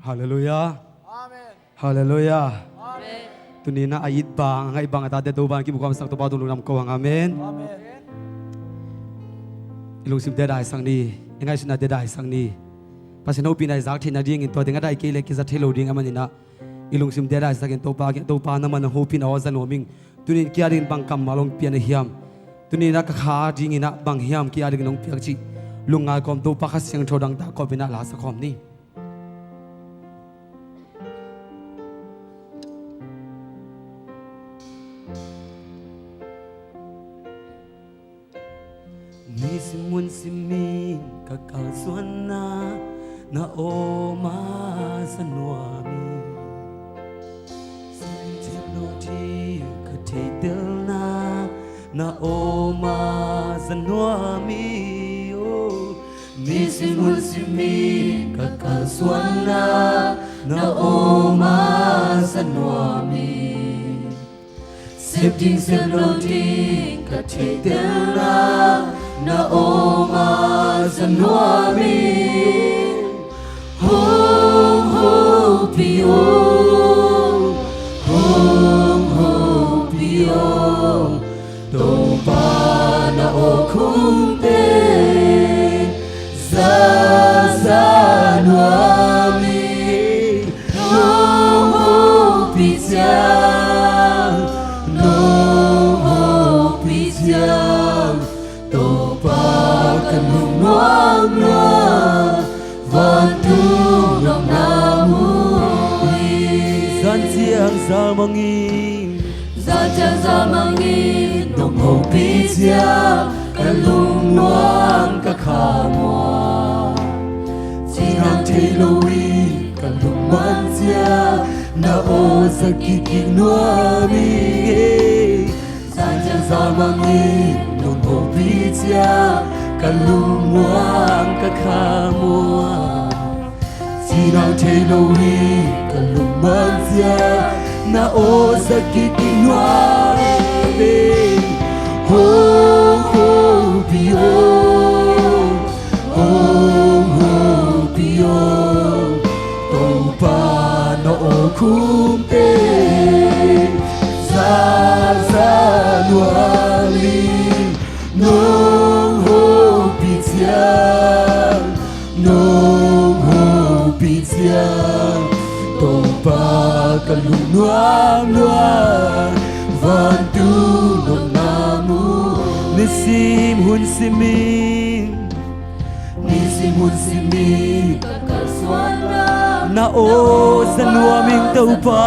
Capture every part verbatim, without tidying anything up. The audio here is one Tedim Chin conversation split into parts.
Halleluiah. Amen. Halleluiah. Amen. Tuni-in a it bang, a ngaih bang a tate Topa in kimuhkhuamsak, Topa tung lungdam ko hang. Amen. Amen. I lungsimte daisak ni, i ngaihsutnate daisak ni. Pasian hopihna i zak theih nadingin tua teng a dai kei leh kiza thei lo ding ahih manin ah, i lungsimte daisakin Topa kiang, Topa nangman hong hopih in aw za nuam ing. Tuni-in kei a dingin bang kammal hong pia na hiam? Tuni-in ah ka kha dingin ah bang hiam kei a dingin hong piak cih lungngai kawm, Topa Kha Siangtho dangtak kawmin ah la sa kawm ni. Nisim hun simin ka kalsuanna na om a za nuam ing. Sepding seplo ding ka theihtelna na om a za nuam ing. Oh. Nisim hun simin ka kalsuanna na om a za nuam ing. Sepding seplo ding ka theihtelna na om a za nuam ing. Hong hopih aw, hong hopih aw, Topa na awkhumte za za nuam ing. Nong hopih ciang, nong hopih ciang, Topa ka lungnuam lua, vantung nong na mu hi. Zan ciang za mang ing. Zan ciang za mang ing, nong hopih ciang ka lungnuam ka khamuang. Cinang thei lo in ka lungman ciang na aw za kik nuam ing. Zan ciang za mang ing, nong hopih ciang ka lungmuang ka khamuang. Cinang thei lo in ka lungman ciang na aw za kik nuam ing. Hong hopih aw, hong hopih aw, Topa na awkhumte za za nuam ing. Nong hopih ciang, nong hopih ciang, Topa ka lungnuam lua, vantung nong na mu. Nisim hun simin, nisim hun simin na aw za nuam ing Topa.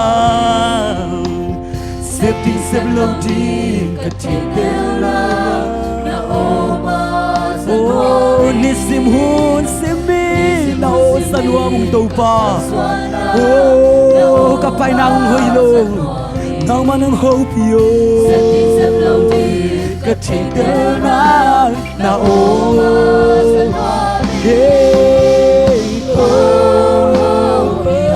Sep ding sep lo ding ka theihtelna na aw za nuam ing. Nisim hun simin na aw za nuam ing Topa. Oh, ka paina hong hoih lo, nangman hong hopih aw. Ka theihtelna na aw. Hey, oh, oh, oh,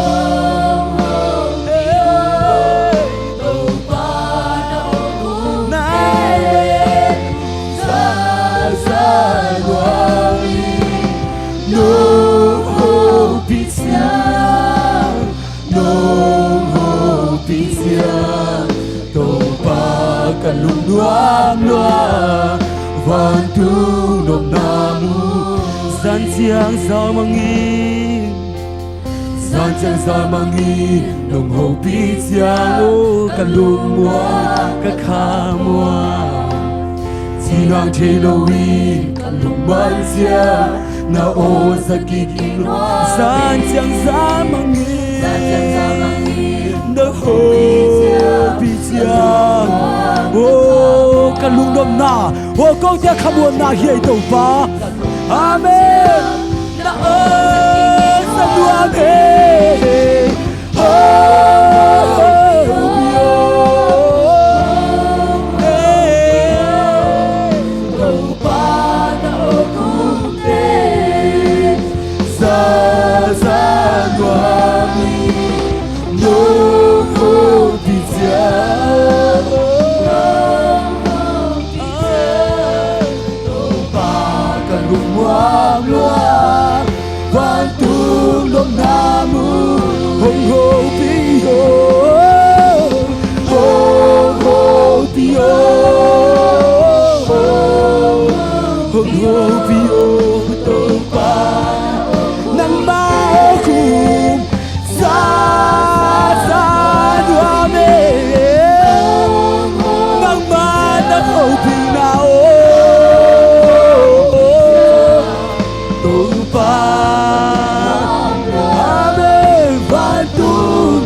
oh. Hey, Topa na aw. Na za za nuam ing. Nong hopih ciang, nong hopih ciang, Topa ka lungnuam lua, vantung nong na mu. Zan ciang za mang ing, zan ciang za mang ing, nong hopih ciang, oh, ka lungmuang ka khamuang. Cinang thei lo in ka lungman ciang na aw za kik nuam ing. Zan ciang za mang ing, zan ciang za mang ing, nong hopih ciang, oh, ka lungdamna, oh, kote a khamuanna hi ei Topa. Amen. Na aw za nuam ing.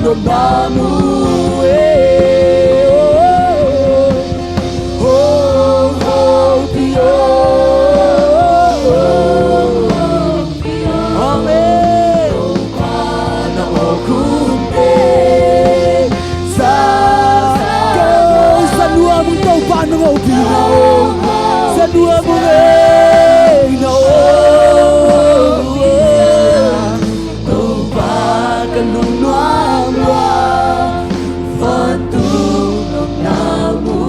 Namu e, oh, oh, oh, oh, oh, oh. Amen. Sa, sa nuam ung Topa nong hopih na ung. Sa nuam ung e, na ung. Topa ka lungnuam lua, vantung nopna mu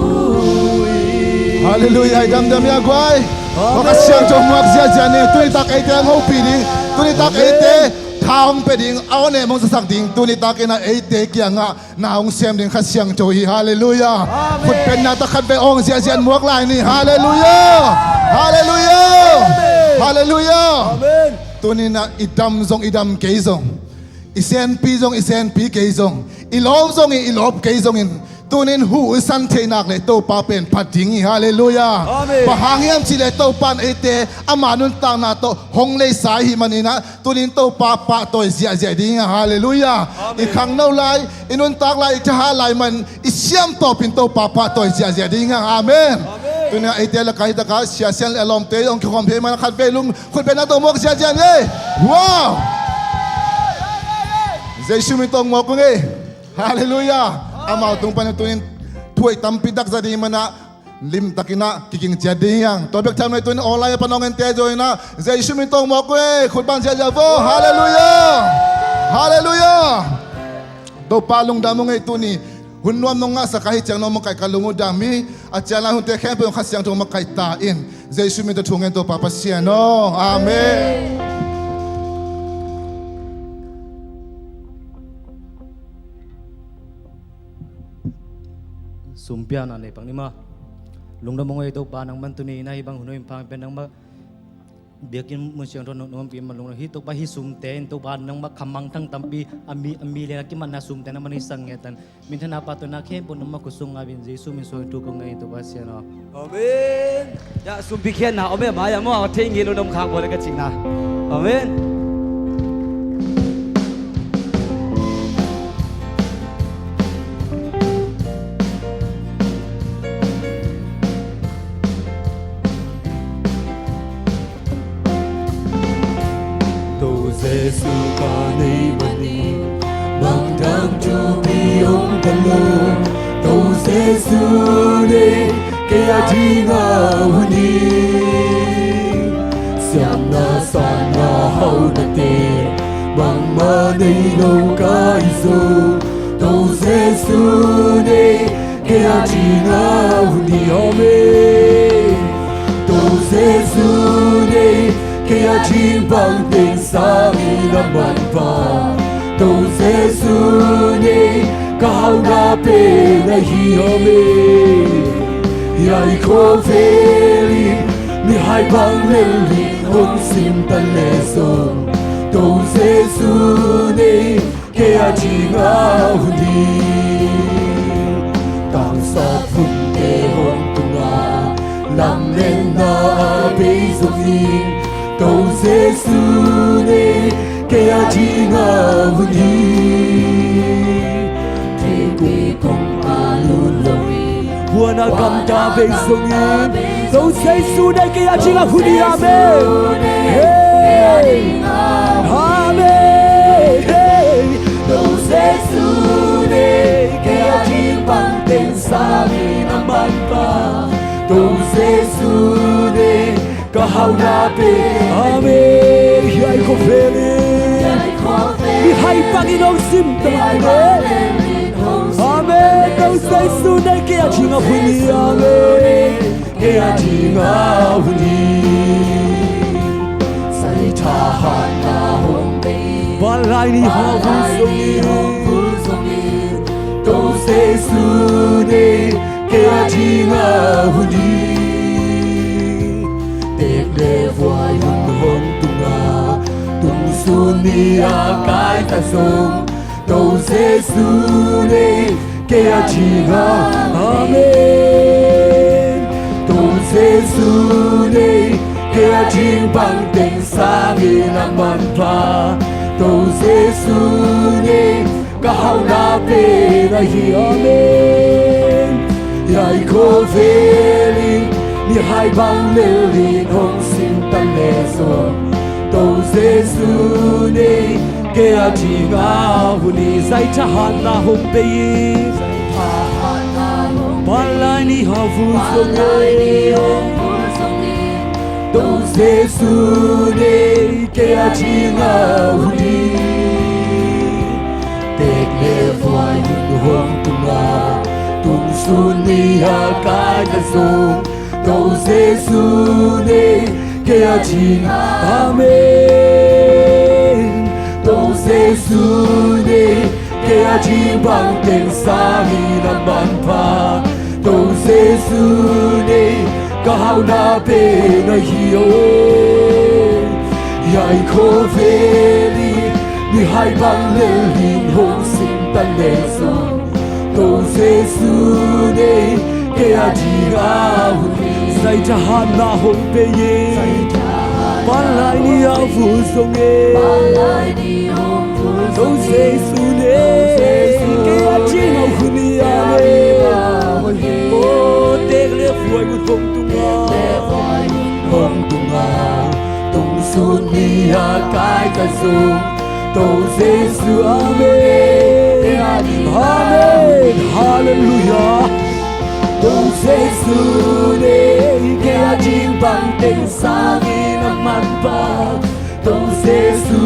hi. Halleluiah, i damdam ia guai. Amen. Kha Siangtho muak ziahziah ni, tuni tak eite hong hopih ding, tuni tak eite tha hong pia ding, a aw ne mong zasak ding, tuni tak in a eite kiangah na hong sem ding Kha Siangtho hi. Halleluiah. Amen. Khutbenna tak khat vei awng ziahziah muak lai ni. Halleluiah. Halleluiah. Amen. Halleluiah. Amen. Tuni in a i dam zong i dam kei zong, i senpi zong i senpi kei zong, i lawm zong i lawp kei zongin, tuni in hu i san thei nak leh Topa pen phat ding hi. Halleluiah. Amen. Bang hang hiam cih leh Topa in eite ama nuntakna tawh hong neisa ahih manin a, tuni in Topa pahtawi ziahziah ding hi. Halleluiah. Amen. I khangno lai, i nuntak lai, i thahat lai man i siam tawpin Topa pahtawi ziahziah ding hi. Amen. Amen. Tuni in a eite lakah hi takah Sia Sian le a lawmte hong kikhawm thei man a khat vei lung khutbenna tawh muak ziahziah ni. Wow! Jesu min tawh muak ung e. Halleluiah. Amau tung panin tuni in thuhoih tampi tak za ding man a, limtakin a kiking ciat ding hi hang. Tua bek tham lo in tuni in online a pan hong ente zong in a, Jesu min tawh muak ung e. Khut bang ziahziah vo. Halleluiah. Halleluiah. Topa lungdam ung e, tuni hun nuam nong ngahsak ahih ciang nong makaih ka lung uh dam hi. A ciang lai hunte khempeuh Kha Siangtho makaih ta in. Jesu min tawh thu ngen Topa Pasian aw. Amen. Sumpiakna nei pak ni maw. Lungdam ung e Topa, nangman tuni in a hih bang hun hoih hong pia in, nangmah biakinn mun siangtho nong ompih man lungdam. Hih Topa, hih sumte in Topa nangmah kha mangthang tampi, a mi, a mi le a kimatna sumte nangman hong sang ngiat in, minthanna pahtawina khempeuh nangmah khut sung ngah in, Jesu min suang thu kong ngen hi Topa Pasian aw. Amen. Ia, sumpi khiatna om e, mai-ah maw, a thei ngei lo in om khak bawl e ka cihna. Amen. Topa Jesu ka nei manin, mangthang thupi om ka lo. Topa Jesu nei kei a dingin hun hi. Siamna, sanna, haunate bangmah nei lo ka hi zaw. Topa Jesu nei kei a dingin hun hi. Amen. Topa Jesu nei kei a ding bang teng sangin a manpha. Topa Jesu nei ka hauna pen ahi. Amen. Hiai khawvel in mihai bang lel in hong sim ta leh zong, Topa Jesu nei kei a dingin hun hi. Tangsap hunte hong tung a, lamlenna a bei zongin, Topa Jesu nei kei a dingin hun hi. Thei kong a lut lo in, huan a gamta bei zongin, Topa Jesu nei kei a dingin hun hi. Amen. Hey. Amen. Hey. Topa Jesu nei kei a ding bang teng sangin a manpha. Topa Jesu nei ka hauna pen. Amen. Hiai khawvel in mihai bangin hong sim ta leh. Amen. Topa Jesu nei kei a dingin hun hi. Amen. Kei a dingin hun hi. Sai thahatna hong bei, banlai ni hong vul zongin, Topa Jesu nei kei a dingin hun hi. Teek le vuai hun hong tung a, tungsuni a kai ta zong, Topa Jesu nei kei a dingin. Amen. Topa Jesu nei kei a ding bang teng sangin a manpha. Topa Jesu nei ka hauhna pen ahi. Amen. Hiai khovel in mihai bang lel in hong simtan leh zong, Topa Jesu nei kei a ding a hun hi. Zai thahatna hong pia in. Palai ni a vul zong in, Topa Jesu nei kei a ding a hun hi. Tek leh vuai hun hong tung a, tungsun ni a kai ta zong, Topa Jesu nei kei a ding. Amen. Topa Jesu nei kei a ding bang teng sangin a manpha, Topa Jesu nei ka hauhna pen ahi. Hiai khovel in mihai bang lel in hong simtan leh zong, Topa Jesu nei kei a ding a hun hi. Zai thahatna hong pia in. Palai ni a vul zong in, Topa Jesu nei kei a ding a hun hi. Amen. Oh, tek leh vuai hun hong tung a, hong tung a, tungsun ni a kai ta zong, Topa Jesu, amen. Amen. Halleluiah. Topa Jesu nei kei a ding bang teng sangin a manpha, Topa Jesu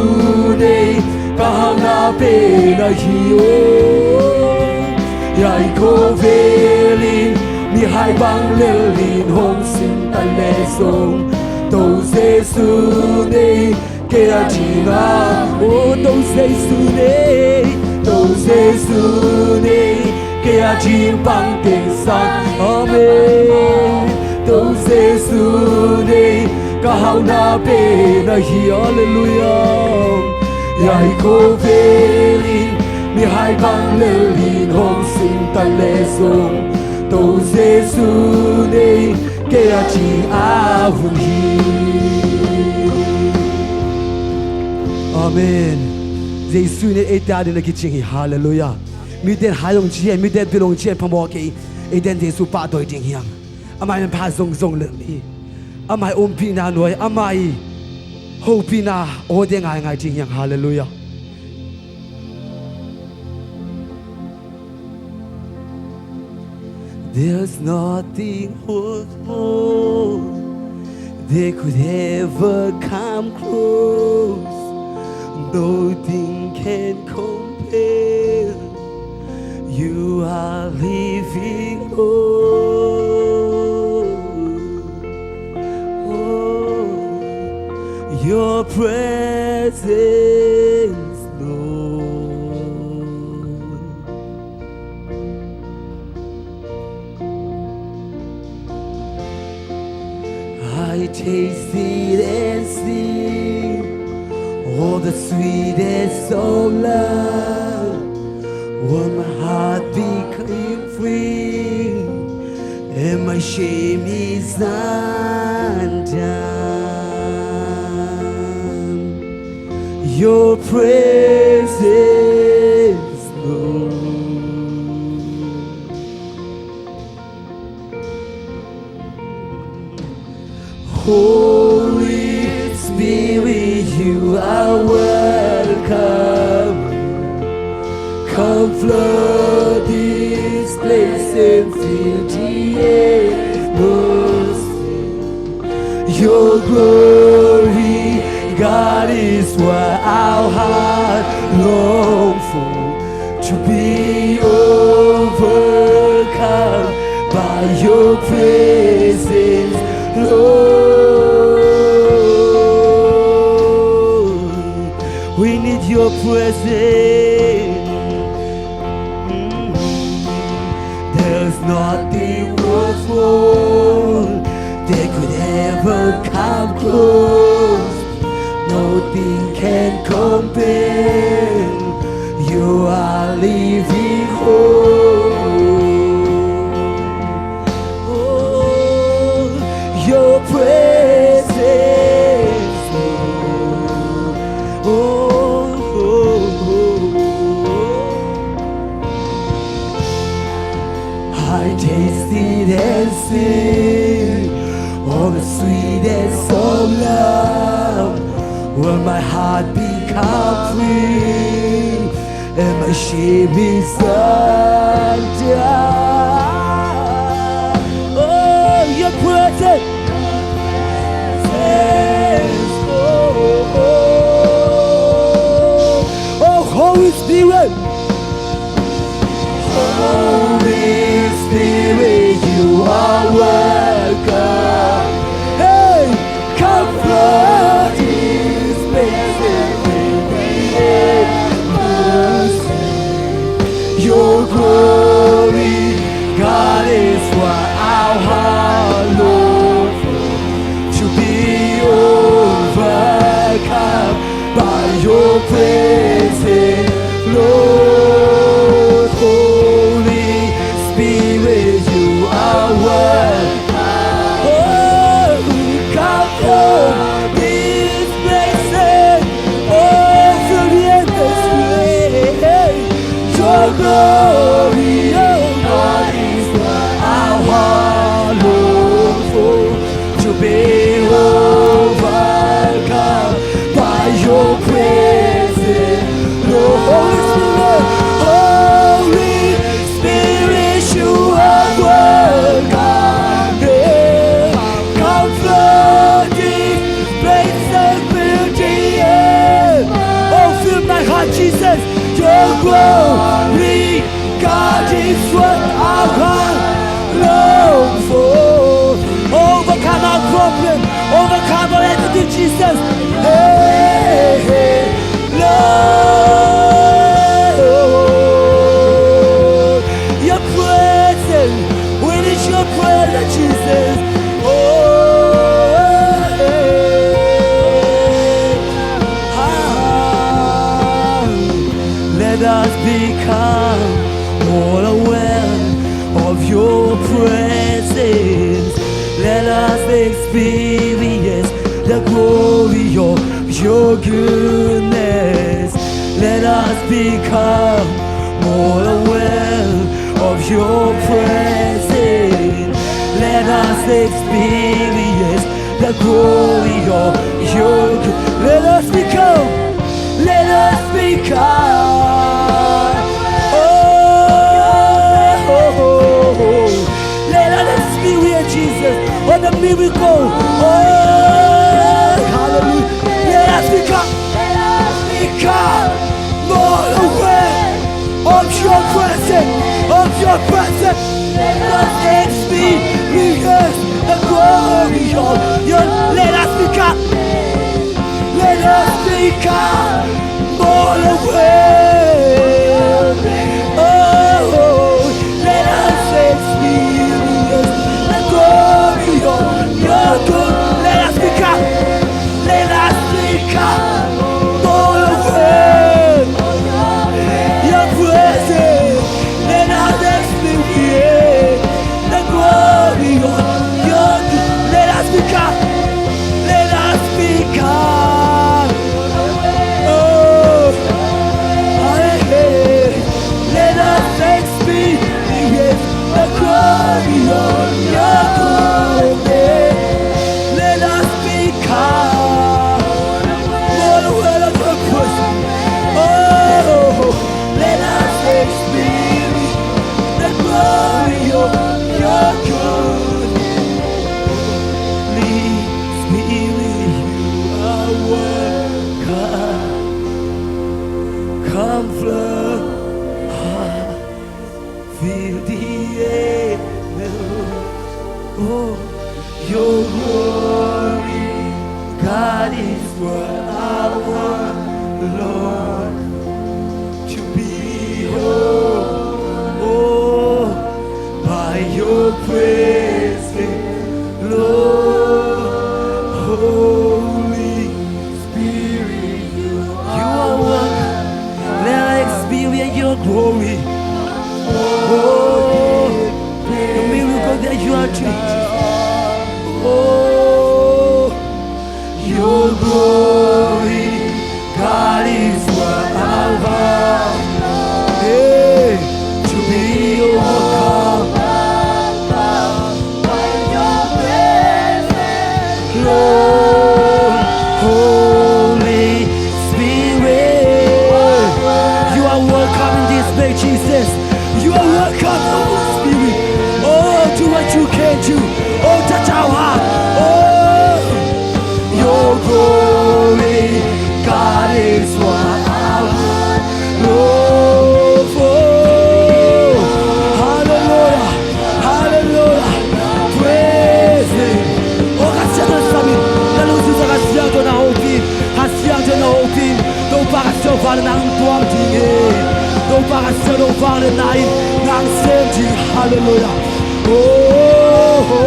nei ka hauhna pen ahi. Hiai khovel in mihai bang lel in hong simtan leh zong, Topa Jesu nei kei a ding a. Oh, Topa Jesu nei, Topa Jesu nei kei a ding bang teng sang. Amen. Topa Jesu nei ka hauhna pen ahi. Halleluiah. Hiai khovel in mihai bang lel in hong simtan leh zong, Topa Jesu nei kei a ding a hun hi. Amen. Jesu in eite adingin a kicing hi. Halleluiah. Mite'n hai hong ci hi, mite'n pil hong ci hi, phamawh kei. Eite'n Jesu pahtawi ding hi hang. Amah in pha zongzong lel hi. Amah ompihna nuai, amah hopihna aw te ngaingai ding hi hang. Halleluiah. There's nothing worth more that could ever come close. Nothing can compare. You are living hope. Oh, your presence, Lord. I tasted and seen all the sweetest of love. When my heart became free and my shame is undone. Your presence, Lord. Holy Spirit, you are welcome. Come flood this place and fill the atmosphere. Your glory, God, is what our heart long for. To be overcome by your presence, Lord. We need your presence. Mm. There's nothing worth more that could ever come close. Nothing can compare. You are living hope. Oh, your presence, Lord. Oh, oh, oh, oh. Will my heart become free and my shame is undone? Oh, your presence. Oh, oh, oh. Oh, Holy Spirit. Holy Spirit, you are welcome. Hey, come flood this place and fill the atmosphere. Your glory, God, is what our heart longs for. To be overcome by your presence, Lord. Holy Spirit, you are welcome. Oh, come flood this place and oh, fill the atmosphere. Your glory, oh God, is what our heart longs for. To be overcome by your presence, Lord. Holy Spirit, Holy Spirit, you are welcome. Yeah. Come flood this place and fill the air. Oh, fill my heart, Jesus. Your glory, God, is what our heart longs for. Overcome our problem, overcome our enemy, Jesus. Hey, hey, Lord, your presence, we need your presence, Jesus. Oh, hey, ah, let us become more aware of your presence. Let us experience the glory of your goodness. Let us become more aware of your presence. Let us experience the glory of your gl-, let us become, let us become. Oh, let us experience Jesus. What a miracle. Oh, hallelujah. Let us become, let us become more aware of your presence, of your presence. Let us experience the glory of your, let us become, let us become more aware. Oh, let us experience the glory of your good. Let us become, let us become more aware. Your presence, let us experience the glory of your good. Let us become, let us become. Oh, hallelujah. Let us experience the glory of your goodness. Let us become more aware of your presence. Oh, let us experience the glory of your goodness. Holy Spirit, you are welcome. Come flood, fill the air. Oh, your glory, God, is what I want, Lord, to be overcome by your presence, Lord. Holy Spirit, you are welcome. Let us experience your glory. Oh, the miracle that you are doing. Oh, your glory. Ka siau vanglian nang tuam ding hi. Topa ka siau, Topa vanglian nang in nang sem ding. Halleluiah. Oh, oh, oh,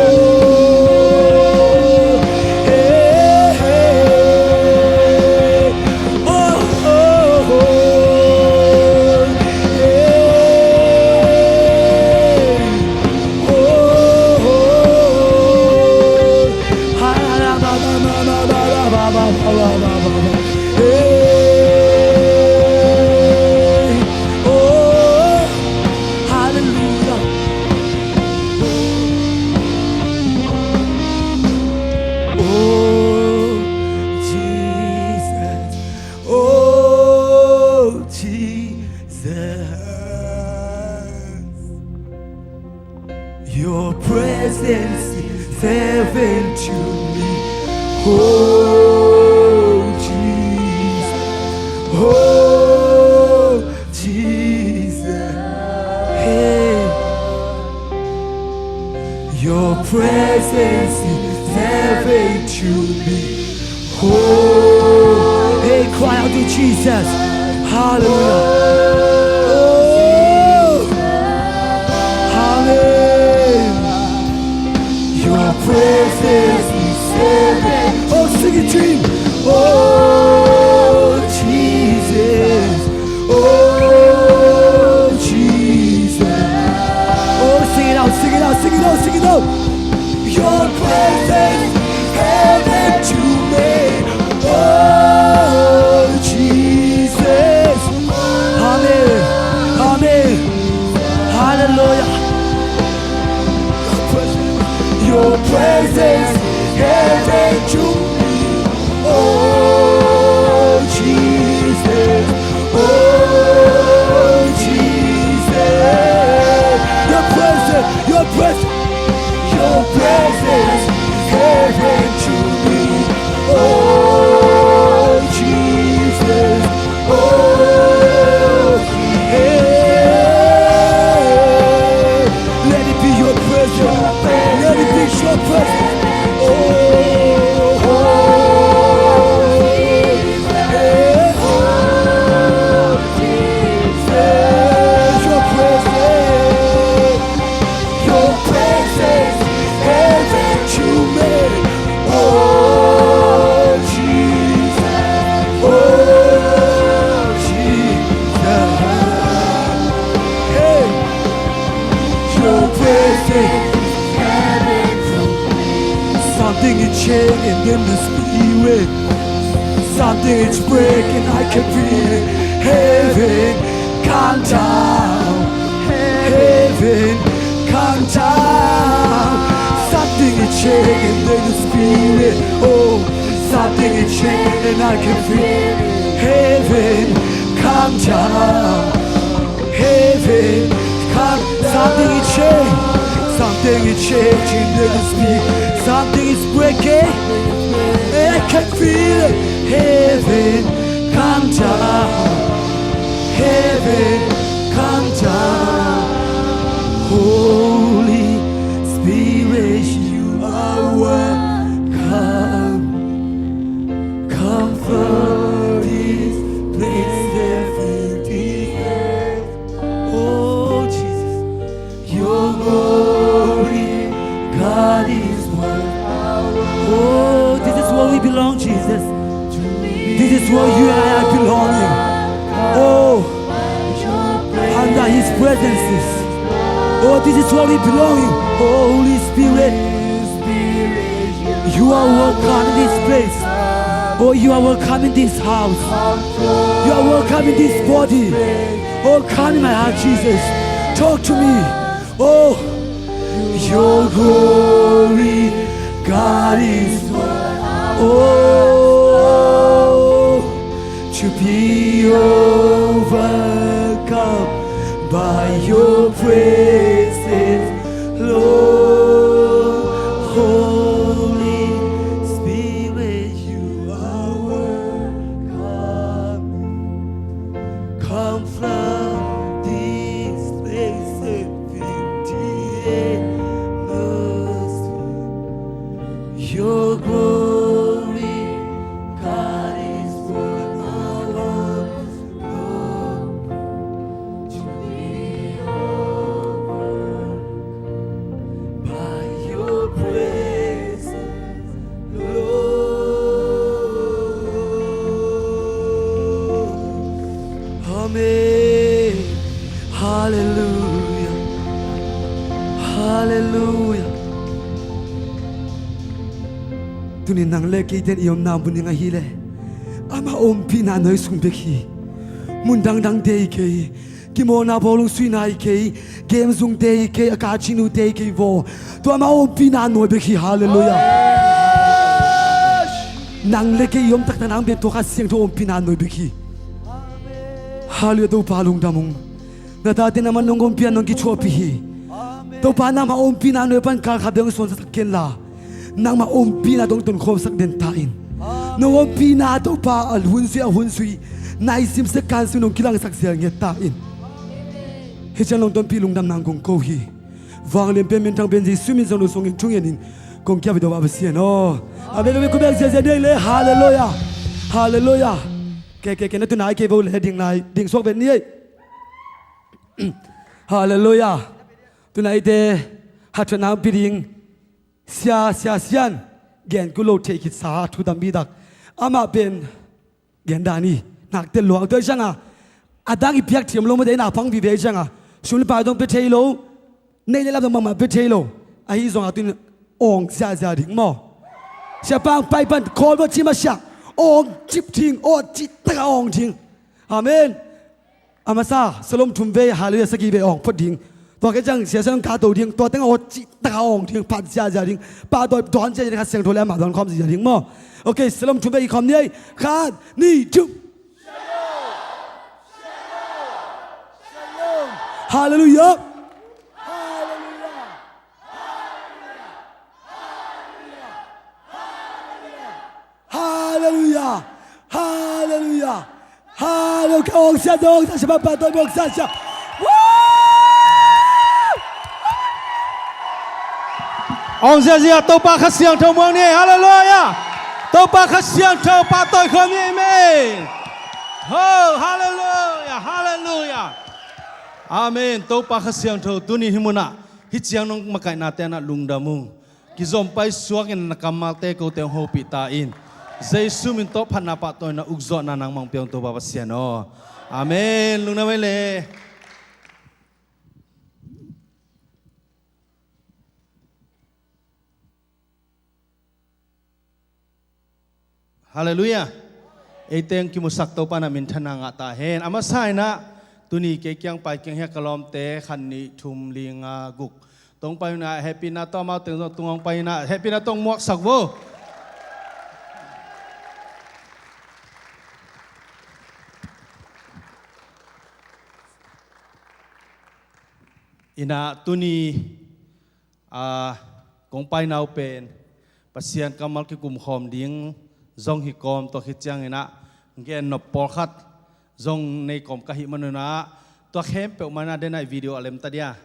hey, hey. Oh, oh, oh, hey, oh, oh, oh. Hey. Oh, hallelujah. Oh, Jesus. Oh, Jesus. Your presence is heaven to me. Oh, Jesus. Oh, Jesus. Hey. Your presence is heaven to me. Oh, hey, cry out to Jesus. Hallelujah. Oh, amen. Your presence is heaven. Oh, sing it to him. Oh, Jesus. Oh, Jesus. Oh, sing it out, sing it out, sing it out, sing it out. Your presence, heaven to me. Oh, Jesus. Amen. Amen. Hallelujah. Your presence, your presence, heaven to me. Oh, Jesus. Oh, Jesus. Your presence, your presence, your presence, heaven to me. Oh, Jesus. Oh, hey. Let it be your presence. Let it be your presence. Oh, oh, hey. Your presence. Your presence is heaven to me. Oh, Jesus. Oh, Jesus. Hey. Your presence is heaven to me. Something is changing in the spirit. Something is breaking, I can feel it. Heaven, come down. Heaven, come down. Something is changing in the spirit. Oh, something is changing, I can feel it. Heaven, come down. Heaven, come. Something is changing. Something is changing in the spirit. Something is breaking. I can feel it. Heaven, come down. Heaven, come down. Holy Spirit, you are welcome. Come flood this place, every day. Oh, Jesus. Your glory, God, is what I want. Oh, this is where we belong, Jesus. This is where you and I are belonging. Oh, under his presence. Oh, this is where we belong. Holy Spirit, you are welcome in this place. Oh, you are welcome in this house. You are welcome in this body. Oh, come in my heart, Jesus. Talk to me. Oh, your glory, God, is what I want. Oh, to be overcome by your presence, Lord. Holy Spirit, you are welcome. Come flood this place and fill the atmosphere. Your glory, God, is what I want. Halleluia. Halleluia. Tunin nang le keiten i omna mun ding ahileh amah ompihna nuai sung bek hi. Mun dangdangte hi kei, kimawlna bawlung suina hi kei, game zungte hi kei, a kachinute hi kei vaw. Tua amah ompihna nuai bek hi. Halleluia. Nang le kei i om taktak nang pen tua Kha Siangtho ompihna nuai bek hi. Halleluia. Topa lungdam ung. Na tate na man nong ompihna nong kithuahpih hi. Topa nangmah ompihna nuai pan kal khat bek hong suansak ken la, nangmah ompihna tawh hong tonkhawmsak den ta in. Nong ompihna Topa a hun zui a hun zui, nai sim sek kan sim nong kilangsak zel nget ta in. Hih ciang nong tonpih lungdam nang kong ko hi. Vanglian pen minthang pen Jesu min zong lo sungin thungen in kong kiap hi Topa Pasian aw. Amen. Amen. Khut beng ziahziah ding le. Halleluia. Halleluia. Ke ke ke na tunai kei vo le ding lai ding suak ven ni ei. Halleluia. Tunaite hathatna pi ding sia sia sian gen ku lo thei khit sa thu dam bi dak. Amah pen gen dan hi. Nak tel luang tua i cianga a dang i piak thiam lo mate i nak pang vive i cianga sum le pai dong pe thei lo. Nei le lap dong bangmah pe thei lo. Ahi zonga tuin awng ziahziah ding maw? Sia pang pai pan khawl maw ci mah sia. Awng cip ding aw cih taka awng ding. Amen. A masa salom thum vei halleluia sagih vei awng phot ding. Tua kei ciang sia salom ka to ding tua teng aw cih taka awng ding phat ziahziah ding. Pahtawi dawn ziahziah ding Kha Siangtho le amah dawn khawm ziahziah ding maw? Ok salom thum vei i khawm ni ei. Khat nih thum. Halleluia. Halleluia. Halleluia. Halleluia. Ka awng sia, awng sia, sia, pahtawi awng sia, sia. Awng ziahziah Topa Kha Siangtho muang ni. Halleluia. Topa Kha Siangtho pahtawi khawm ni. Amen. Ho, halleluia. Halleluia. Amen. Topa Kha Siangtho tuni hih munah hih ciang nong makaihna tenah lungdam ung. Kizom pai suakin na kammalte kote hong hopih ta in. Jesu min tawh phatna pahtawina ukzawhna nangmah hong pia ung Topa Pasian aw. Amen. Lungdam ei le. Halleluia. Eite hong kimusak Topa na minthanna ngah ta hen. A masa inah tuni kei kiang pai kiang hia ka lawmte khat nih thum li nga guk tong pai inah hehpihna tawh amau teng zong tung hong pai inah hehpihna tawh hong muaksak vo. Inah tuni a kong paina uh pen Pasian kammal kikum khawm ding zong hi kawm tua khit cianginah gen nop pawlkhat zong nei kawm ka hih manunah tua khempeuh manah denah video a lemta dia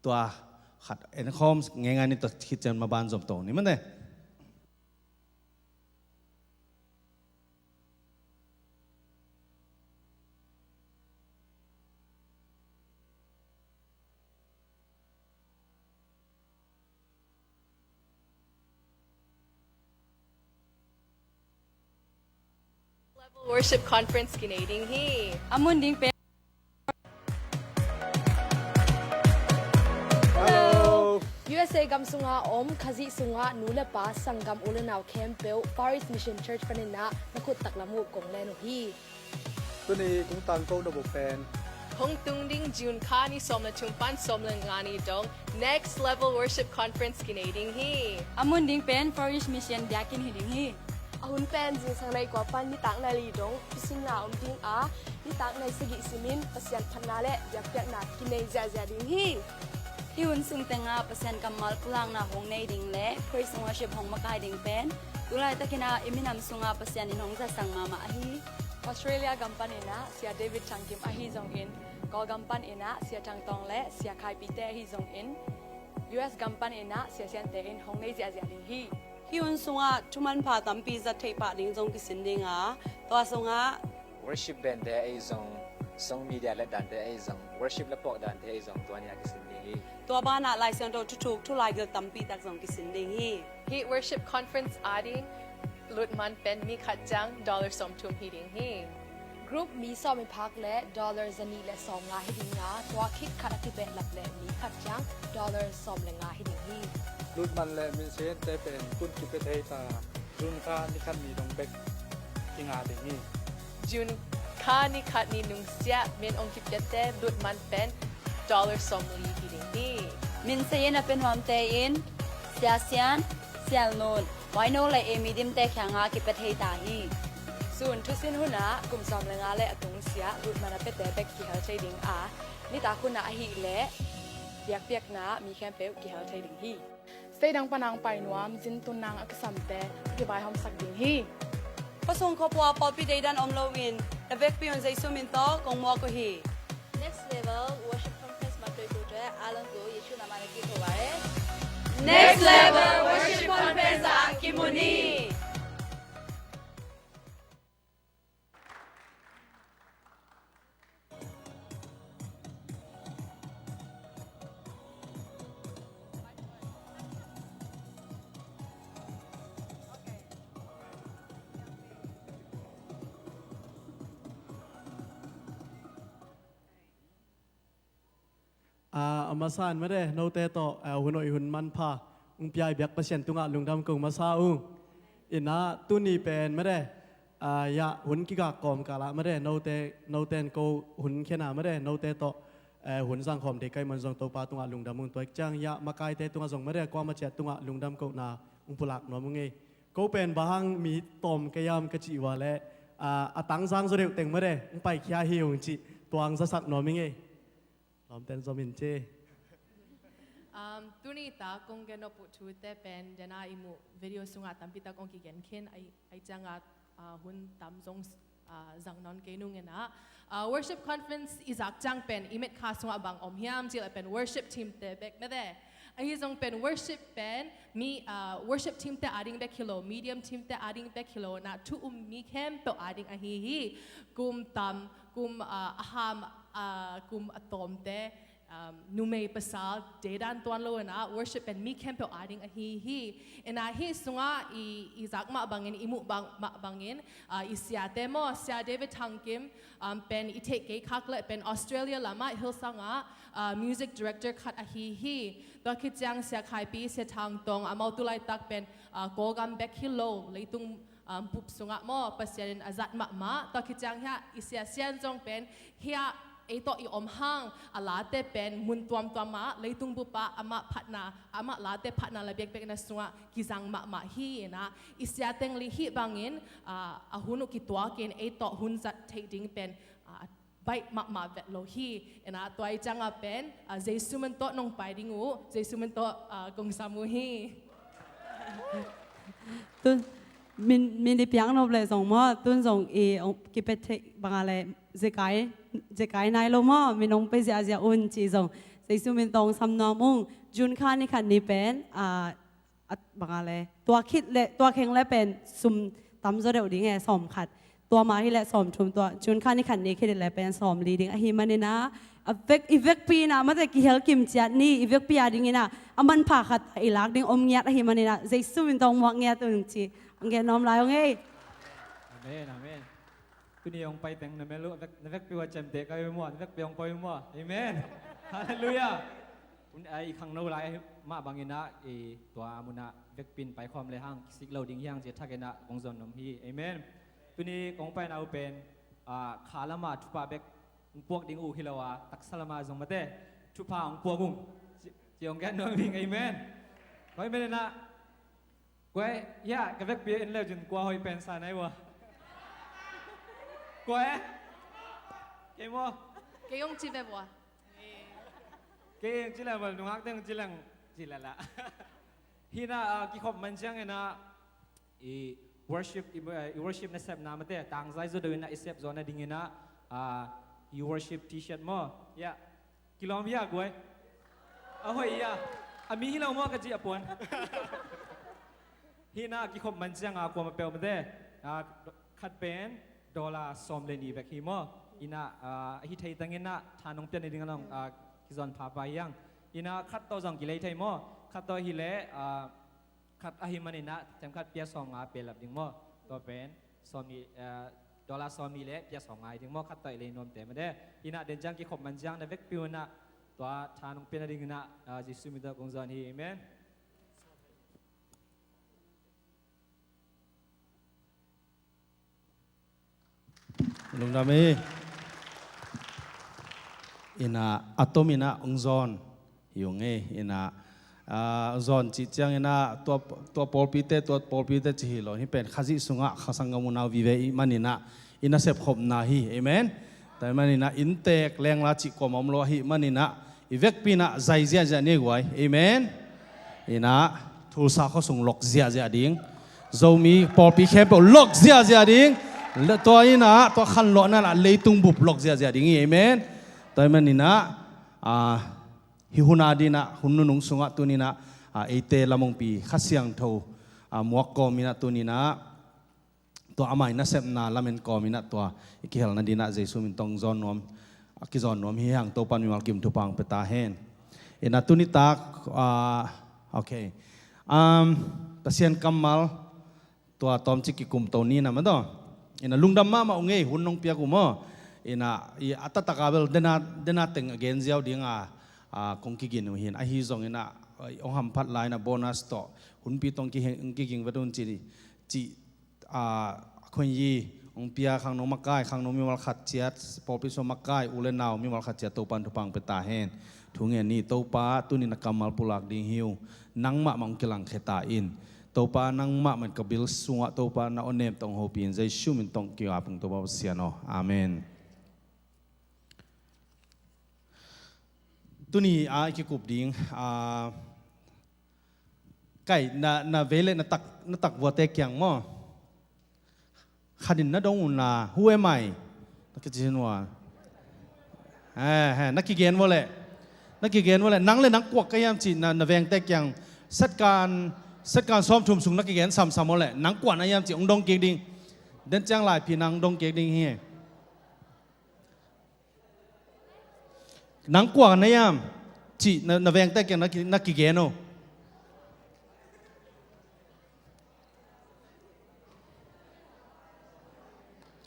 tua khat en khawm ngeingai ni tua khit ciang maban zom to ni mate. Level Worship Conference kinei ding hi. A mun ding pen Hello. U S A gam sunga om Khazih sunga nu le pa sanggam u le nau khempeuh Far East Mission Church paninah na khut taklam uh kong len uh hi. Tuni kong tangko na buk pen hong tung ding June kha ni sawm le thum pan sawm le nga ni dong Next Level Worship Conference kinei ding hi. A mun ding pen Far East Mission biakinn hi ding hi. A hun pen zingsang nai kua pan nitak nai li dong pisinna om ding a nitak nai sagih simin Pasian phatna le biakpiakna kinei ziahziah ding hi. Hih hun sung tengah Pasian kammal pulakna hong nei ding le praise and worship hong makai ding pen tulaitakinah i minam sungah Pasian in hong zasak mahmah ahi. Australia gam paninah Sia David Thangkim ahi zongin Kawlgam paninah Sia Thangtawng le Sia Khaipite ahi zongin U S gam paninah Sia Siante in hong nei ziahziah ding hi. Hih hun sungah thumanpha tampi zat theih pah ding zong kisin ding a tua sungah worship band te ahi zong, song media let dante ahi zong, worship le pawk dante ahi zong tua nia kisin ding hi. Tua banah Lai Siangtho thuthuk thulaigil tampi tak zong kisin ding hi. Hih worship conference ading lutman pen mi khat ciang dollar sawmthum hi ding hi. Group mi sawm mi phak le dollar zanih le sawmnga hi ding a, tua khit khat a kibehlap le mi khat ciang dollar sawm le nga hi ding hi. Lutman le minsente pen tun kipia thei ta, June kha ni khat ni dong bek kinga ding hi. June kha ni khat ni nungsiah min ong kipiate lutman pen dollar sawmli hi ding hi. Min sei in a pia nuamte in Sia Sian, Sial Nun, Waino le Emi Dimte kianga kipia thei ta hi. Sun thusin hunah kum sawm le nga le a tungsiah lutman a piate bek kihel thei ding a, nitak hunah ahih leh biakpiakna mi khempeuh kihel thei ding hi. State dang panang pai nuam, zin tun nang a kisamte a kibai hawmsak ding hi. Khua sung khua pua pawlpi deidan om loin na vekpi un Jesu min tawh kong muak uh hi. Next Level Worship Conference Mapei Kultue Alan Ku Yesu Namana Kiko Ware. Next Level Worship Conference ah kimu ni. A, a masa in made, note tawh, a, hun hoih hun manpha ung piai biak Pasian tungah lungdam ko masa ung. Inah tuni pen made, a, ya hun kigak kawmkal ah made, note, note in ko hun khena made, note tawh, a, hun zangkhawm dei kai man zong Topa tungah lungdam ung. Tua ciang ya makaite tungah zong made, kuama ciat tungah lungdam kohna ung pulak nuam ung ei. Ko pen bang hang mi tawm ka yam ka cih ua le, a, a tangzang zaw deuh teng made, ung paikhia hi ung cih tuang zasak nuam ung ei. Lawmten zom in ci. Um, tuni tak kong gen nop uh thute pen dena i muh video sungah tampi tak kong kigen khin, ai, ai ciangah, uh, hun tam zong, uh, zang nawn kei nung inah. Uh, worship conference i zak ciang pen i metkha sungah bang om hiam cih leh pen worship team te bek mede. Ahi zong pen worship pen mi, uh, worship team te ading bek hi lo, medium team te ading bek hi lo, na thu um mi khempeuh ading ahi hi. Kum tam, kum, uh, a ham, uh, kum a tawmte, um, numei pasal deidan tuan lo inah worship pen mi khempeuh ading ahi hi. Inah hih sungah i, i zak mah bangin, i muh bang, mah bangin, uh, i siate maw, Sia David Thang Kim, um, pen i theih kei khak leh pen Australia lamah Hillsong ah, uh, music director khat ahi hi. Tua khit ciang Sia Khai Pi, Sia Thang Tong, amau tu laitak pen, uh, Kawlgam bek hi lo, leitung um, bup sungah maw, Pasian in a zat mahmah. Tua khit ciang hiah i Sia Sian zong pen hiah ei tawh i om hang a late pen mun tuamtuam ah, leitung bup ah amah phatna, amah late phatna la biakpiakna sungah kizang mahmah hi inah, i Sia Teng Li hih bangin, ah, a hun uh kituakin ei tawh hun zat theih ding pen, ah, baih mahmah vet lo hi. Inah tua i ciangah pen, ah, Jesu min tawh nong pai ding uh, Jesu min tawh, ah, kong sam uh hi. Tun, min, min i piak nop leh zong maw, tun zong i, ong, kipia thei banga le, zekai, zekai nai lo maw, min ong pia ziahziah un cih zong Jesu min tawh sam nuam ung. June kha ni khat ni pen, ah, a, banga le, tua khit le, tua kheng le pen sum tam zaw deuh ding e, sawm khat. Tua mah hi leh sawm thum, tua June kha ni khat ni khit le pen sawm li ding ahi maninah, a vek, i vekpi inah mate kihel kim ciat ni, i vekpi a dinginah a manpha khat i lak ding om ngiat ahi maninah, Jesu min tawh muak ngiat un ci, ong gen nuam lai ong ei. Amen, amen. Tuni ong pai teng na mel uh, vek, na vekpi uh a ciamteh ka hi maw, na vekpi ong pai maw. Amen. Hallelujah. Un, ai, i khangno lai mah banginah, i tua munah vekpi in paikhawm le hang kisik lo ding hi hang ci a thakinah kong zon nuam hi. Amen. Tuni kong paina uh pen, ah, kha lama thupha bek ong puak ding uh hi lo a, taksa lama zong mate thupha ong puak ung ci, ci ong gen nuam ing. Amen. Koi menenah, koi, ya, ka vekpi in leu cin kua hoih pen sa nai ua. Koi, kei maw? Kei ong ci ve ua. Kei ong ci leng ua, nungak teng ong ci leng ci lala. Hinah, ah, kikhop man cianginah, i worship, i, i worship nasepna mate tangzai zaw deuh inah i sep zaw nadinginah, ah, i worship T-shirt maw. Ya. Kilawm hia guai. A hoih hia. A mi hi lo maw ka cih a puan. Hinah kikhop man cianga kuama peuh mate, ah, khat pen dollar sawm le nih bek hi maw. Inah, ah, a hi thei tanginah tha nong pian nading a long, ah, kizon phapha hi hang. Inah khat tawh zong kilei thei maw. Khat tawh hi leh, ah, khat ahi maninah themkhat pia sawmnga pelap ding maw. Tua pen sawmnih, eh, dollar sawm nih le pia sawm ngai ding maw, khat tawh i lei nuamte mah de. Inah den ciang kikhop man ciang na vekpi un ah tua tha nong pia nading inah, ah, Jesu min tawh kong zawn hi. Amen. Lungdam hi. Inah a tom inah ong zawn hi ung ei. Inah, ah, ong zawn cih ciang inah tua, tua pawlpite, tua pawlpite ci hi lo. Hih pen Khazih sungah kha sanggam unau vive i man inah i nasep khopna hi. Amen. Tua man inah inntek lengla cih kuamah om lo ahi man inah i vekpi inah zai ziahziah ni guai. Amen. Inah Tulsa khuasung lok ziahziah ding. Zomi pawlpi khempeuh lok ziahziah ding. Tua inah tua khanlawhna lah leitung bup lok ziahziah ding hi. Amen. Tua man inah, ah, hih hun a dinah hun nunung sungah tuni inah, ah, eite lamongpi Kha Siangtho, ah, muak kawm inah tuni inah tua amah i nasepna lamen kawm inah tua i kihelna dinah Jesu min tawh zawn nuam, a kizawn nuam hi hang. Topan mimal kim thupha ong pia ta hen. Inah tuni tak, ah, okay. Um, Pasian kammal tua tawmcik kikumto ni inah mah tawh. Inah lungdam mahmah ung ei, hun nong piak uh maw. Inah i a taktak a bel dena, dena teng a gen ziau ding a, ah, kong kigin uh hi in. Ahi zong inah ong hamphat lai inah bonus tawh hunpi tawh ong kiging vet un ci, ci a, a khuanyi ong pia khangno makai, khangno mimal khat ciat, pawlpi sung makai, u le nau mimal khat ciat Topan thupha ong pia ta hen. Thu ngen ni. Topa, tuni na kammal pulak ding hi uh. Nangmah mah ong kilangkhia ta in. Topa, nangmah mah in ka bil sungah Topa na awnem tawh ong hopih in, Jesu min tawh ong ki-ap ung Topa Pasian aw. Amen. Tuni a i kikup ding, ah, kai, na, na vei le na tak, na tak vuate kiang maw? Khat in na dong un la, who am I? Na kici hi ua. He, he, na kigen vua leh. Na kigen vua leh. Nang le nang kua ka hiam cih na, na vengte kiang. Setkan, setkan sawmthum sung na kigen samsam vua leh. Nang kua na hiam cih ong dong kik ding. Den ciang laiphi nang dong kik ding hi. Nang kua na hiam cih na, na vengte kiang na ki, na kigen o.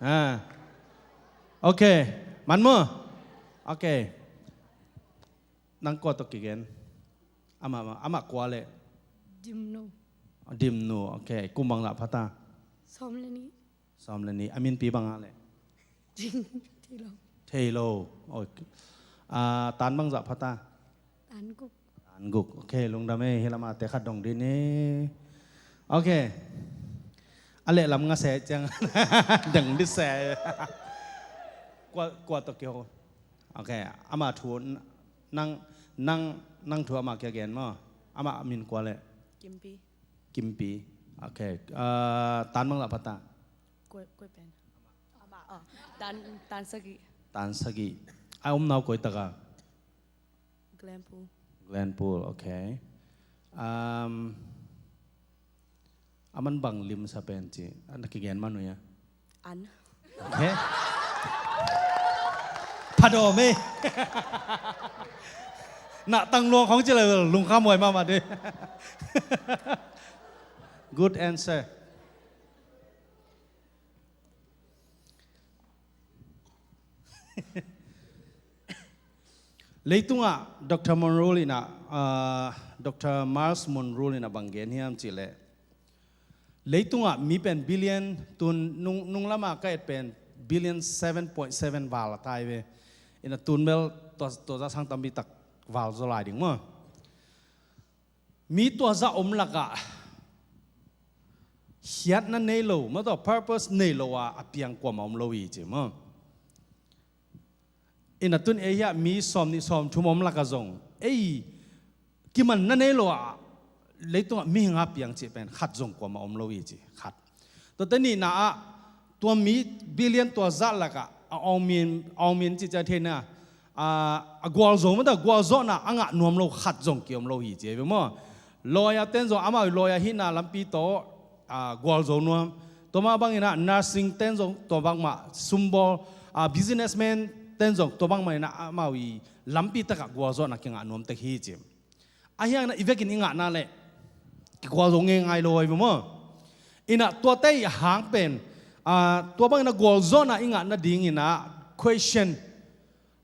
Ah. Ok. Man maw? Ok. Nang kua tawh kigen? Amah, amah kua leh? Dimnu. Dimnu. Ok. Kum bang zah pha ta? Sawm le nih. Sawm le nih. A minpi bang a leh? Thei lo. Thei lo. Ok. Ah, tan bang zah pha ta? Tan guk. Tan guk. Ok, lungdam e, hih lam a te khat dong dih ni. Ok. A leh lam nga se ciang. Dong dih se. Kua, kua tawh kiho? Ok, amah thu, nang, nang, nang thu amah kia gen maw? Amah min kua leh? Kimpi. Kimpi. Ok. Ah, tan bang zah pha ta? Koi, koi pen. Amah, oh, tan, tan sagih. Tan sagih. A omna uh koi tak a? Glenpool. Glenpool, ok. Um, a man bang lim sa pen ci. A na kigen man uh hia? An. Ok. Pha dawm e. Na tang luang khong ci le lungkham huai mahmah dih. Good answer. Leitungah Doctor Monroe in ah, ah, Doctor Myles Munroe in ah bang gen hiam cih leh, leitungah mi pen billion, tun nung, nung lamah ka et pen billion seven point seven val a tai ve. In ah tun bel tua, tua zah sang tampi tak val zaw lai ding maw. Mi tua zah om lakah khiatna nei lo, maw, tua purpose nei lo a, a piang kuamah om lo hi ci maw. In ah tun ei hiah mi sawm nih sawm thum om lakah zong ei kimanna nei lo a, leitungah mihing a piang cih pen khat zong kuamah om lo hi ci, khat. Tuate nihna ah, tua mi billion tua zah lakah a awngmin, awngmin cih ciang theihna, a, a gualzo, maw, a gualzawhna a ngah nuam lo khat zong ki-om lo hi ci hi ve maw. Lawyer ten zong amau lawyer hihna lampi tawh, a, gualzo nuam. Tua mah bangin ah nursing ten zong tua bangmah sumbawl, a, businessman ten zong tua bangmah in ah amau i lampi takah gualzawhna kingah nuam tek hi ci. Ahi hangin ah i vekin i ngahna leh kigualzo ngeingai lo hi ve maw. In ah tuate i hang pen Ah, tua bangin a gualzawhna i ngah nadingin ah question,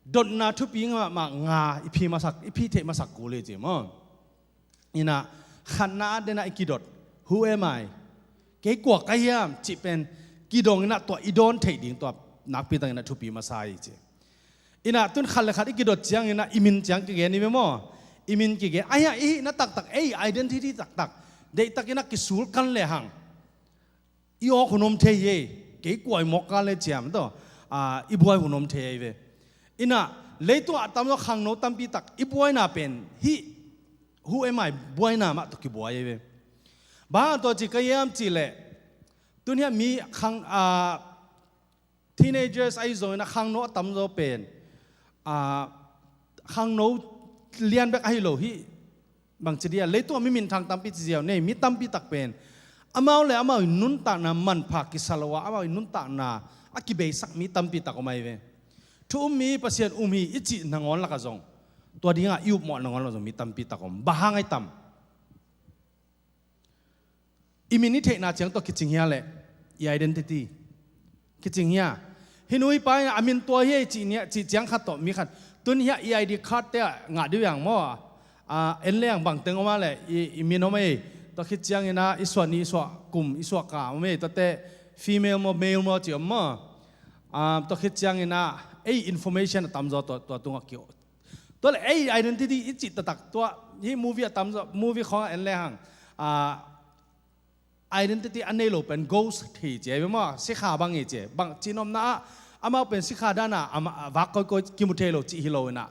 dotna thupi mahmah nga i phi masak, i phi theih masak kul hi ci maw? Inah khatna ah denah i kidot, "Who am I? Kei kua ka hiam?" cih pen kidong inah tua i dawn theih ding tua nakpi takin ah thupi masa hi ci. Inah tun khat le khat i kidot ciangin ah i min ciang kigen hi ve maw? I min kigen. Ahi a i hihna taktak, ei identity taktak deihtakin ah kisulkan lehang i awk hun om thei hi. Kei kua i mawk kal le ciam tawh, ah, i buai hun om thei hi ve. Inah leitungah a tamzaw khangno tampi tak i buaina pen hih "Who am I?" buaina mah tawh kibuai hi ve. Bang hang tua ci ka hiam cih leh, tun hiah mi khang, ah, teenagers ahi zongin ah khangno a tamzaw pen, ah, khangno lian bek ahi lo hi. Bangci dia, leitungah mi minthang tampi ci ziau nei, mi tampi tak pen amau le amau i nuntakna manpha kisa lo a, amau i nuntakna a kibeisak mi tampi tak om ahi ve. Thu um mi, Pasian um hi i cih nangawn lakah zong, tua dingah i upmawh nangawn lakah zong mi tampi tak om. Bang hang ahi tam? I min i theihna ciang tawh kicing hia leh, i identity kicing hia? Hih nu hih pa in a min tua hi ei cih nia, cih ciang khat tawh mi khat, tun hiah i I D card te ah ngah dih uh hiang maw? Ah, en leng bangteng om a leh i, i min om ei. Tua khit ciangin ah i suah ni, i suah kum, i suah ka om ei. Tuate female maw, male maw cih om maw? Ah, tua khit ciangin ah ei information a tamzaw tua, tua tungah ki Tua le ei identity i cih taktak tua, hih movie a tamzaw, movie khawng ah en lehang, ah, identity a nei lo pen ghost hi ci ei ve maw, sikha bang hi ci ei. Bang cihnopna ah amau pen sikha dana, ama, a vak koikoi kimu thei lo cih hi lo inah,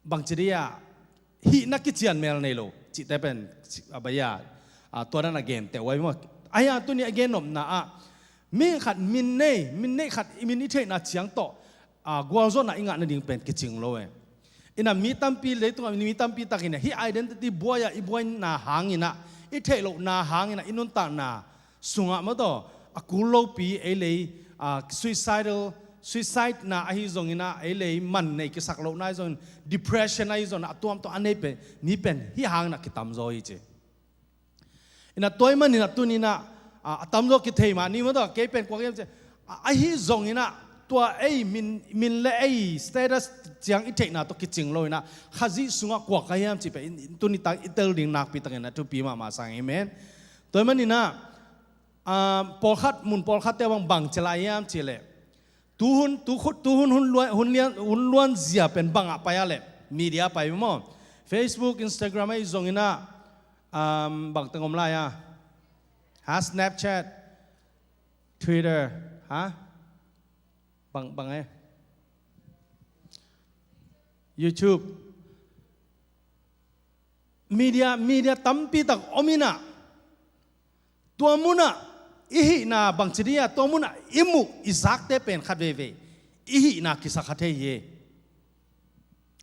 bangci dia, hihna kician mel nei lo cihte pen, a bai a, ah, tua dana gente uh ahi ve maw. Ahi a tuni a gennopna ah mi khat min nei, min nei khat i min i theihna ciang tawh, ah, gualzawhna i ngah nading pen kicing lo e. Inah mi tampi, leitungah mi tampi takin ah hih identity buai-ah i buaina hangin ah, i theih lohna hangin ah, i nuntakna sungah maw tawh a kul lopi ei lei, ah, suicidal, suicide na ahi zongin ah ei lei man nei kisak lohna ahi zongin, depression ahi zongin ah a tuam tawh a nei pen, mi pen hih hangin ah kitamzaw hi ci. Inah tua ahih manin ah tuni inah, ah, a tamzaw kithei mah ni maw tawh, kei pen kua ka hiam ci. Ah, ahi zongin ah tua ei min, min le ei status ciang i theihna tawh kicing lo inah, Khazih sungah kua ka hiam cih pen tuni tak i tel ding nakpi takin ah thupi mahmah sang, amen. Tua ahih manin ah, ah, pawlkhat, mun pawlkhatte bang, bangci lai hiam cih leh, tuhun, tukhut, tuhun hun luan, hun lian, hun luan zia pen bangah pai a leh, media pai maw? Facebook, Instagram ahi zongin ah, um, bangteng om lai a, ha, Snapchat, Twitter, ha, bang, bang e, YouTube, media, media tampi tak om inah, tua munah i hihna, bangci dia, tua munah i muh i zakte pen khat veivei i hihna kisa kha thei hi.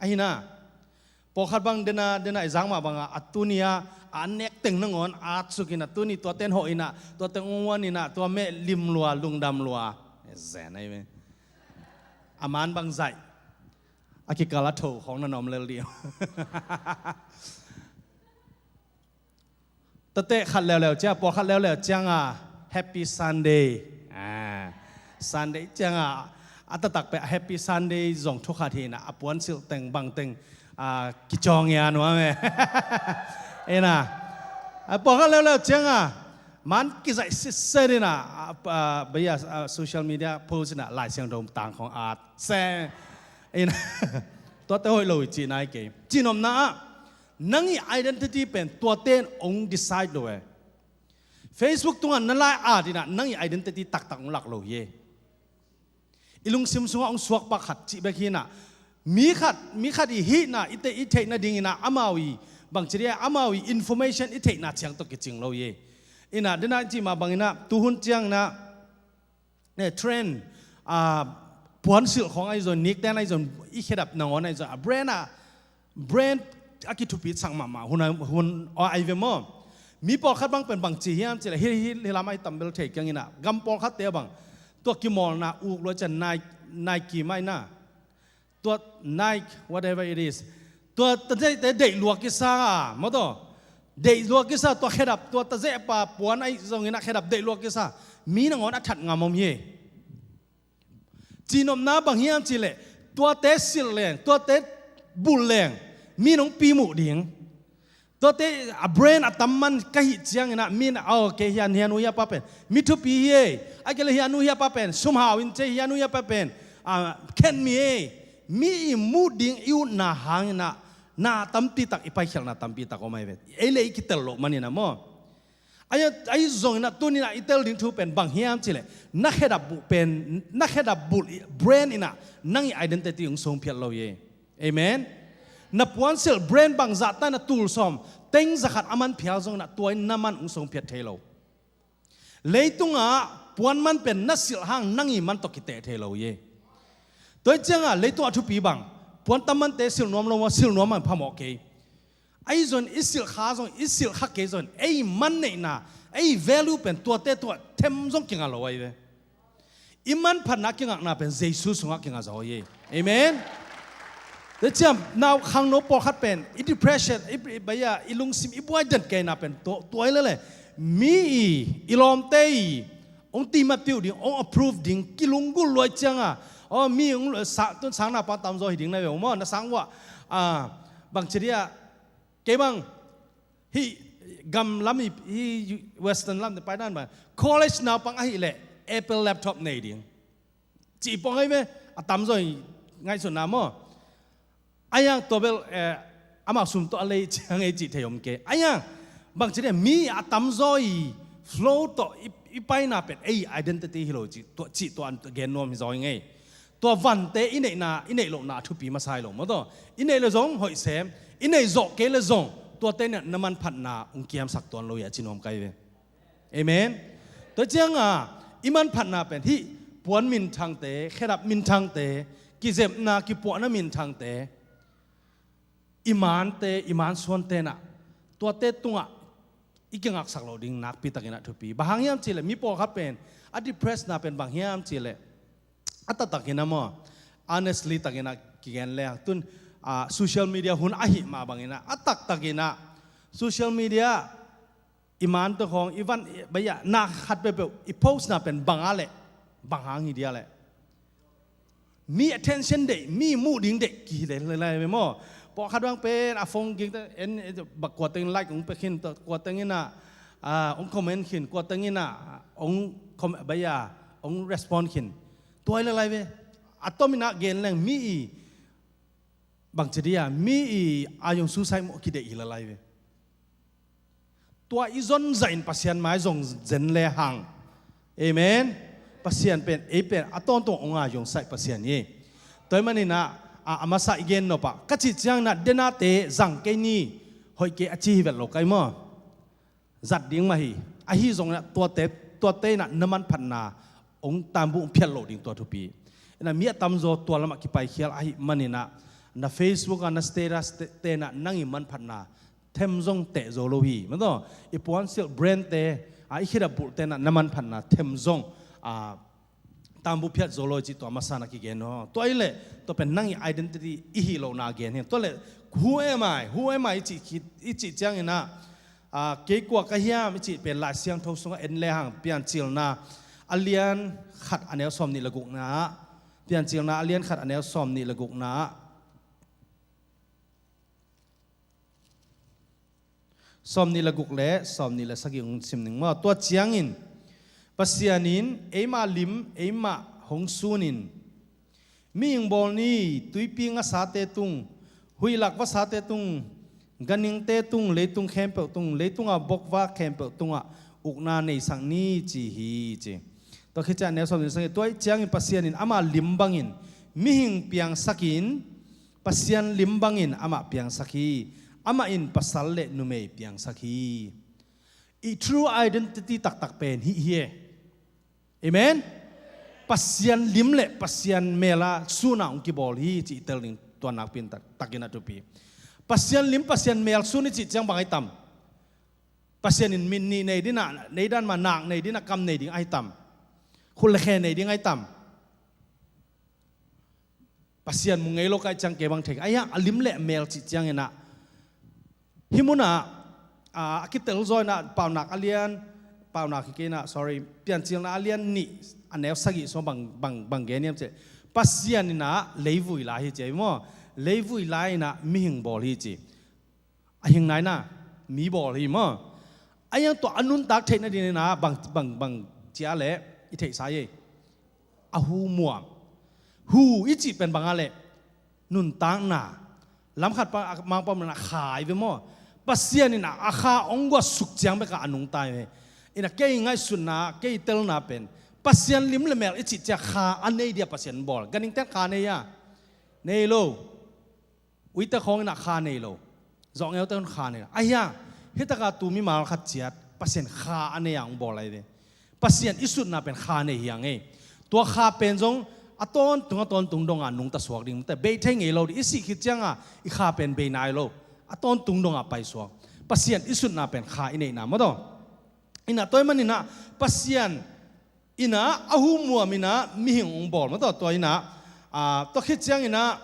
Ahi inah, pawlkhat bang dena, dena i zak mah bangah a tuni a, a nek teng nangawn a suk inah, tuni tua ten hawh inah, tua ten ungwan inah, tua meh lim lua, lungdam lua. Zen ahi ve. A man bang zaih, a kikal a tho khawng na na om lel dih. Tate khat leuleu ciang, pawlkhat leuleu ciang a, Happy Sunday. Ah, Sunday ciang a, a taktak pen Happy Sunday zong thu khat hi inah, a puansilh teng bangteng, ah, kicawng ia nuam e. Inah, a pawlkhat leuleu ciang a, man kizaih sitset inah, ah, ah, bai a, ah, social media post inah, Lai Siangtho tang khawng at se. Inah, tuate hoih lo hi cihna hi kei. Cihnopna ah, nang i identity pen tuate in hong decide lo e. Facebook tungah na lai at inah nang i identity taktak hong lak lo hi e. I lungsim sungah hong suakpak khat cih bek hi inah, mi khat, mi khat i hihna, i te, i theih nading inah amau i, bangci dia, amau i information i theihna ciang tawh kicing lo hi e. Inah, dena i cih mah bang inah, tuhun ciang inah, ne, trend, ah, puansilh khawng ahi zong, nikten ahi zong, i khedap nangawn ahi zong, a brand a, brand a kithupi sak mahmah hun a, hun ahi ve maw? Mi pawlkhat bang pen bangci hiam cih leh, hi, hi, hi lam ahi tam bel thei keng inah, gam pawlkhatte bang, tua kimawlna uk lua ciang Nike, Nike mah inah, tua Nike, whatever it is, tua tazehte deih lua kisa a, maw tawh, deih lua kisa, tua khedap, tua tazehpa puan ahi zongin ah khedap deih lua kisa. Mi nangawn a that ngam om hi. Cihnopna bang hiam cihleh, tuate silh leng, tuate bulh leng, mi nong pi muh ding. Tuate a brand a tam man ka hih ciangin ah, mi in, "Oh, kei hia, hia nu hia pa pen mi thupi hi ei. A kei le hia nu hia pa pen sum hau in, cia hia nu hia pa pen, ah, khen mi ei." Mi i muh ding i utna hangin ah, na tampi tak, i paikhialhna tampi tak om ahi ve. Ei le i kitel loh manin ah maw. Ahi, ahi zongin ah tuni-in ah i tel ding thu pen bang hiam cihleh, na khedap bulh pen, na khedap bulh brand in ah nang i identity hong sungphiat lo hi. Amen. Na puansilh brand bangzah ta in ah, tul sawm, teng za khat a man phial zongin ah tua in na man hong sungphiat thei lo. Leitungah puan man pen na silh hang nang i man tawh kiteh thei lo hi. Tua hi ciangah leitungah thupi bang, puan tam mante silh nuam lo maw, silh nuam man phamawh kei. Ahi zongin i silh kha zong, i silh kha kei zongin, ei man neihna, ei value pen tuate tungah them zong kingah lo ahi ve. I manphatna kingakna pen Jesu sungah kingah zaw hi. Amen. Tua ciang nau khangno pawlkhat pen i depression, i, i bai-a, i lungsim, i buai den keina pen tua, tua hi lele. Mi i, i lawmte i hong timat piuh ding, hong approve ding, kilunggulh luai cianga, aw, mi hong sa, tun sang naupang tamzaw hi ding na ve maw, na sang uah, ah, bangci dia, kei bang, hih gam lam i, hih Western lam te pai dan bang, college naupang ahih leh Apple laptop nei ding. Cih pong ahi ve, a tamzaw i ngaihsutna maw. Ahi hang tua bel, eh, amau sum tawh a lei ciang ei cih thei om kei. Ahi hang, bangci dia, mi a tamzaw i flow tawh i, i paina pen ei identity hi lo cih, tua, cih tua an gen nuam hi zaw i ngei. Tua vante i neihna, i neih lohna a thupi masa hi lo maw taw. I neih le zong hoih sem, i neih zawh kei le zong, tuate in ah na manphatna hong kiamsak tuan lo hi a ci nuam ka hi ve. Amen. Tua cianga i manphatna pen hih puan minthangte, khedap minthangte, kizepna, kipuahna minthangte, i mante, i mansuante in ah, tuate tungah i kingaksak loh ding nakpi takin ah thupi. Bang hang hiam cihleh, mi pawlkhat pen a depress na pen bang hiam cihleh, a taktakin ah maw, honestly takin ah kigen leng, tun, ah, social media hun ahih mah bangin ah, a taktakin ah social media i man tawh khawng, i van, i, bai-a, nak khat peuhpeuh i post na pen bang a leh, bang hang hi dia leh, mi attention deih, mi muh ding deih kihi leh, leh, leh, maw. Pawlkhat bang pen a phone ging ta en, en, ba, kua teng like hong pia khin, kua teng in ah, ah, hong comment khin, kua teng in ah hong com-, bai-a, hong respond khin. Tua hi leh lai ve. A tomin ah gen leng mi i, bangci dia, mi i a yong suicide mawh kideih hi leh lai ve. Tua i zon zahin Pasian mai zong zen le hang. Amen. Pasian pen, ei pen a tawntung hong a yong sai Pasian hi. Tua hi manin ah, a, a masa i gen nop ah, ka cih ciangin ah, denate zang kei ni, hoih kei a ci hi vet lo kai maw. Zat ding mah hi. Ahi zongin ah tuate, tuate in ah na manphatna hong tambuh hong phiat loh ding tua thupi. In ah mi a tamzaw tua lamah kipaikhial ahih manin ah, na Facebook ah, na status te, te in ah nang i manphatna them zong teh zo lo hi. Maw taw, i puansilh brand te, a, i khedap bulhte in ah na manphatna them zong, a, tambuh phiat zo lo hi cih tua masa in ah kigen aw. Tua hi leh, tua pen nang i identity i hih lohna gen hi. Tua leh, who am I? Who am I? I cih khit, i cih ciangin ah, a, kei kua ka hiam? I cih pen Lai Siangtho sungah en le hang, Piancilna a lian khat a neu sawmnih le gukna ah. Piancilna a lian khat a neu sawmnih le gukna ah. Sawmnih le guk le sawmnih le sagih hong sim ning maw. Tua ciangin Pasian in eimah lim, eimah hong sunin, mihing bawl ni, tuipi ngasate tung, huihlak vasate tung, ganhingte tung, leitung khempeuh tung, leitunga bokva khempeuh tungah ukna neisak ni, ci hi, ci. Tua khit ciang a neu sawmnih le sagih, tua ahih ciangin Pasian in ama lim bangin mihing piangsakin, Pasian lim bangin amah piangsak hi. Amah in pasal le numei piangsak hi. I true identity taktak pen hih hi e. Amen. Pasian lim le Pasian mel a sun a hong kibawl hi cih i tel ding tua nakpi in tak, takin a thupi. Pasian lim, Pasian mel sun i cih ciang bang ahi tam? Pasian in mit nih nei ding a, nei dan mah nak nei ding a, kam nei ding ahi tam? Khut le khe nei ding ahi tam? Pasian mu ngei lo ka hih ciang kei bang thei ka, ahi hang a lim le a mel cih ciangin ah, hih munah, a, a kitel zaw in ah, Paunak a lian, Paunak hi kei inah, sorry, Piancilna a lian nih a neu sagih sung bang, bang, bang gen hiam cih leh, Pasian inah leivui la hi ci ei maw. Leivui la inah mihing bawl hi ci. A hing nai inah mi bawl hi maw. A hiang tua a nuntak theih nading inah bang, bang, bang ci a leh i theihsa ei. A hu muam. Hu i cih pen bang a leh nuntakna. Lamkhat pa, Mangpau mun ah kha hi ve maw. Pasian inah a kha hong guah suk ciang bekah a nungta hi ve. Inah kei ngaihsutna, kei telna pen Pasian lim le mel i cih ciang kha a nei dia Pasian bawl. Ganhingte'n kha nei a? Nei lo. Uite khawng inah kha nei lo. Zawhngeu te un kha nei lo. Ahia, hih takah tu mimal khat ciat Pasian kha a nei a hong bawl ahi ve. Pasian i sutna pen kha nei hi hang ei. Tua kha pen zong a tawntung, a tawntung dongah nungta suak ding. Te bei thei ngei lo ding. I sih khit ciangah i kha pen bei nai lo. A tawntung dongah paisuak. Pasian i sutna pen kha i neihna maw taw. Inah tua ahih man inah Pasian inah a hu muam inah mihing hong bawl maw taw. Tua inah, ah, tua khit ciang inah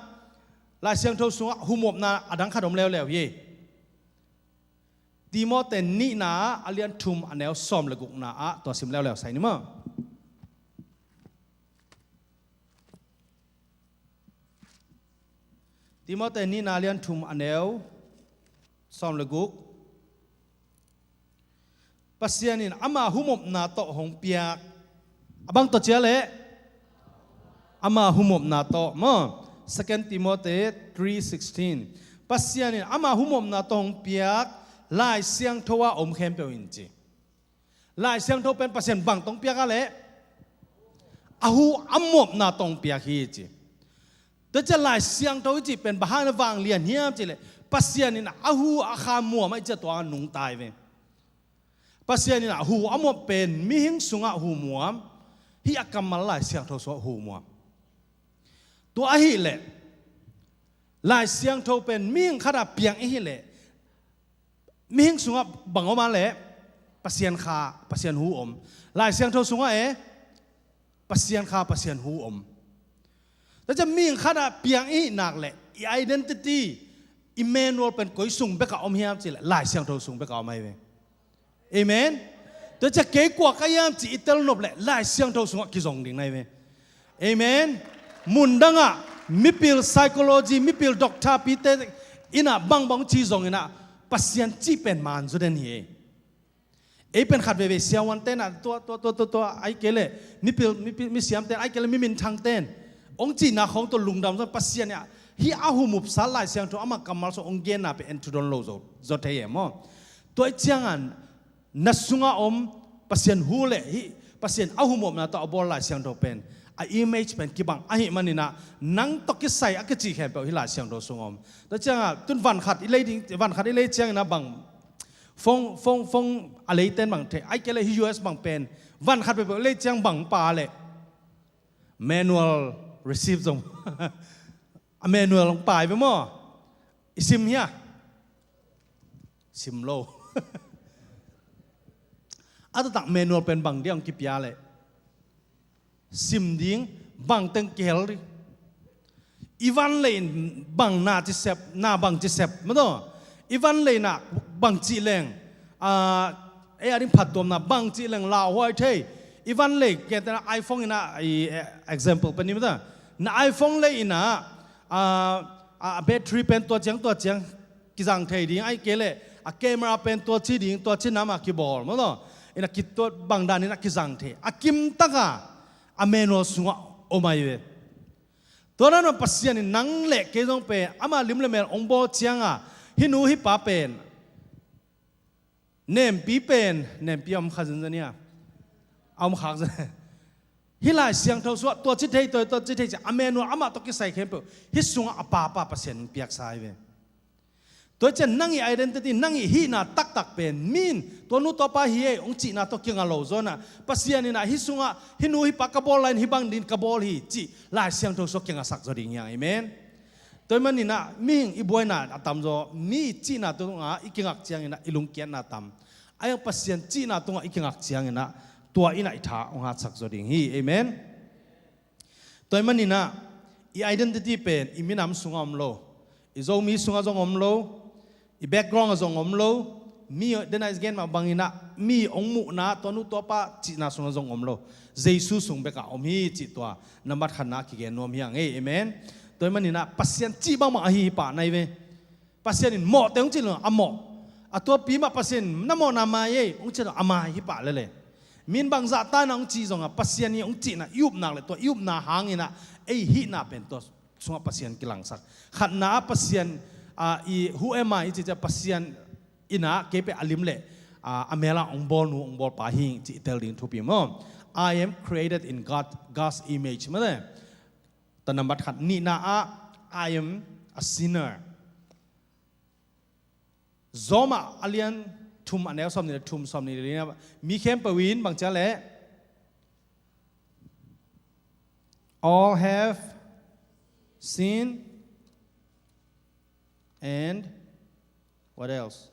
Lai Siangtho sungah humopna a dang khat om leuleu hi. Timote nihna a lian thum a neu sawm le gukna ah tua sim leuleu sai ni maw. Timote nihna a lian thum a neu sawm le guk. Pasian in ama humopna tawh hong piak. A bang tawh ci a leh? Ama humopna tawh maw. Second Timothy three sixteen. Pasian in ama humopna tawh hong piak Lai Siangtho a om khempeuh in ci. Lai Siangtho pen Pasian bang tawh hong piak a leh? A hu a mopna tawh hong piak hi ci. Tua ciang Lai Siangtho i cih pen bang hang na vanglian hiam cih leh Pasian in a hu a kha muam a i cih tua nungta hi ve. Pasian in a hu a muam pen mihing sungah hu muam, hih a kammal Lai Siangtho sungah hu muam. Tua ahih leh Lai Siangtho pen mihing khat a piang i hih leh mihing sungah bang om a leh? Pasian kha, Pasian hu om. Lai Siangtho sungah e, Pasian kha, Pasian hu om. Tua ciang mihing khat a piang i hih nak leh i identity, Emmanuel pen koi sung bekah om hiam cih leh Lai Siangtho sung bekah om ahi ve. Amen. Tua ciang kei kua ka hiam cih i telnop leh Lai Siangtho sungah kizong ding na hi ve. Amen. Mundangah mipil psychology, mipil doctor pite in a bangbang ci zongin a Pasian cih pen man zaw den hi. Ei pen khat veivei siavuante'n a tua, tua, tua, tua, tua, ahih kei leh mipil, mipil, misiamte'n, ahih kei leh mi minthangte'n hong cihna khawng tawh lungdam zaw, Pasian in a hih a humupsa Lai Siangtho ama kammal sung hong genna pen en thu don lo zaw, zaw thei e maw. Tua ahih ciangin na sungah om Pasian hu leh hih Pasian a humopna tawh a bawl Lai Siangtho pen a image pen kibang ahih manin a nang tawh kisai a kici khempeuh hih Lai Siangtho sungah om. Tua ciangin tun van khat i lei ding, van khat i lei ciangin a bang phone, phone, phone a leite'n bang thei, ahih kei leh hih U S bang pen van khat peuhpeuh i lei ciang bang pha leh manual receive zong a manual hong pha hi ve maw. I sim hia? Sim lo. A taktak manual pen bang dia hong kipia leh sim ding, bang teng kihel ding. I van lei in bang na ci sep, na bang ci sep maw taw. I van lei in a bang cih leng, ah, ei a ding phattuamna bang cih leng lauhuai thei. I van lei, kei te na iPhone in a, i, eh, example pen ni maw taw. Na iPhone lei in a, ah, a battery pen tua ciang, tua ciang kizang thei ding, ahih kei leh a camera pen tua ci ding, tua ci nam a kibawl maw taw. In a ki tua bang dan in a kizang thei. A kim tak a a manual sungah om ahi ve. Tua dan a Pasian in nang leh kei zong pen ama lim le mel hong bawl ciangin hih nu hih pa pen, nempi pen, nempi a om kha zenzen hia? A om khak zen. Hih Lai Siangtho sungah tua ci thei, tua, tua ci thei ci a manual amah tawh kisai khempeuh hih sungah a papa Pasian in piaksa ahi ve. Tua ciang nang i identity, nang i hihna taktak pen mi in tua nu tua pa hi ei hong cihna tawh kinga lo zaw in a, Pasian in a hih sungah hih nu hih pa ka bawl lai in hih bang ding ka bawl hi cih Lai Siangtho sungah kingasak zaw ding hi hang. Amen. Tua ahih manin a mihing i buaina a tamzaw, mi i cihna tungah i kingak ciangin a i lungkiatna tam. Ahih hang Pasian cihna tungah i kingak ciangin a tua in a i tha hong hatsak zaw ding hi. Amen. Tua ahih manin a i identity pen i minam sungah om lo, i Zomi sungah zong om lo, i background ah zong om lo, Mi, den a i gen mah bangin ah mi hong muhna tua nu tua pa cihna sungah zong om lo. Jesu sung bekah om hi cih tua nambat khatna ah kigen nuam hi hang ei. Amen. Tua ahih manin ah Pasian cih bangmah ahi hi pah nai ve. Pasian in mawhte hong cih lo a mawh. A tuapi mah Pasian in na mawhna mai ei hong cih lo a mai hi pah lele. Min bangzah ta in ah hong cih zongah Pasian i hong cihna i upna le tua i upna hangin ah ei hihna pen tua sungah Pasian kilangsak. Khatna ah Pasian, ah, i who am I i cih ciang Pasian in ah kei pen a lim le, ah, a mel ah hong bawlnu hong bawlpa hi ing cih i tel ding thupi maw. I am created in God, God's image maw te. Tua nambat khat. Nihna ah I am a sinner. Rom ah a lian thum a neu sawmnih le thum, sawmnih le li ah mi khempeuh in bang ci a leh all have sinned and what else?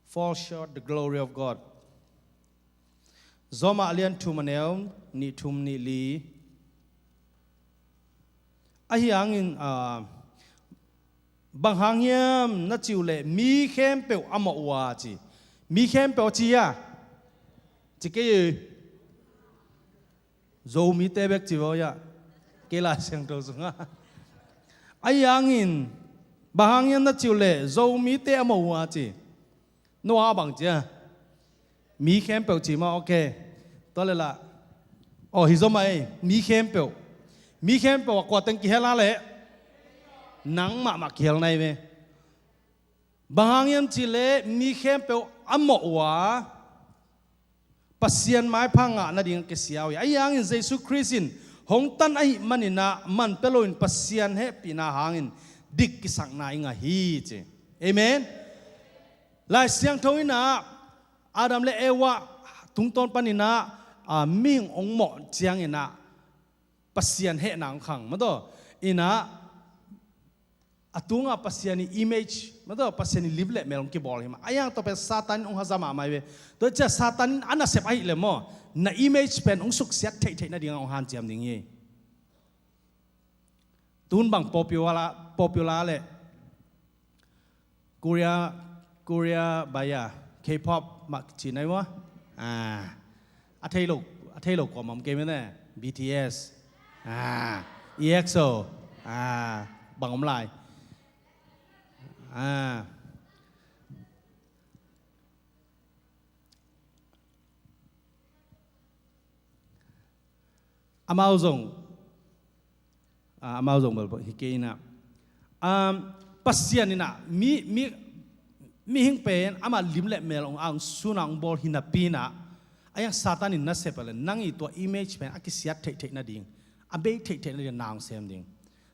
Fall short the glory of God. Rom ah a lian thum a neu nih thum nih li. Ahi hangin, ah, bang hang hiam na cih uh leh mi khempeuh a mawh uh a ci. Mi khempeuh a ci a. Ci kei. Zomite bek ci vaw ia. Kei Lai Siangtho sungah. Ahi hangin, bang hang hiam na cih uh leh Zomite a mawh uh a ci. No a bang ci a. Mi khempeuh ci mah, ok. Tua leh lah. Aw, hi zaw mah ei, mi khempeuh. Mi khempeuh a kua teng kihel a leh. Nang mahmah kihel nai ve. Bang hang hiam cih leh mi khempeuh a mawh uh a. Pasian maipha ngah nading a kisia uh hi. Ahi hangin Jesu Khrist in hong tan ahih manin ah man pia loin Pasian hehpihna hangin dik kisakna i ngah hi ci. Amen. Lai Siangtho in ah Adam le Eva tungtawn panin ah, ah, mihing hong mawh ciangin ah Pasian hehna hong khang maw taw. In ah a tungah Pasian i image maw taw, Pasian i lim le mel hong kibawl hi mah. Ahi hang tua pen Satan in hong haza mahmah hi ve. Tua ciah Satan in a nasep ahih leh maw, na image pen hong suksiat theihtheih nading ah hong hanciam ding hi. Tun bang popular, popular leh Korea, Korea baya, K-pop mah ci nai maw. Ah, a thei lo, a thei lo kua mah om kei mene. B T S, ah, E X O, ah, bang om lai. Ah. Amau zong, ah, amau zong bel hi kei in ah. Um, Pasian in ah mi, mi, mihing pen amah lim le mel hong a hong sun a hong bawl hi napi in ah. Ahi hang Satan in nasep a leh nang i tua image pen a kisiat theihtheih nading, a bei theihtheih nading na hong sem ding.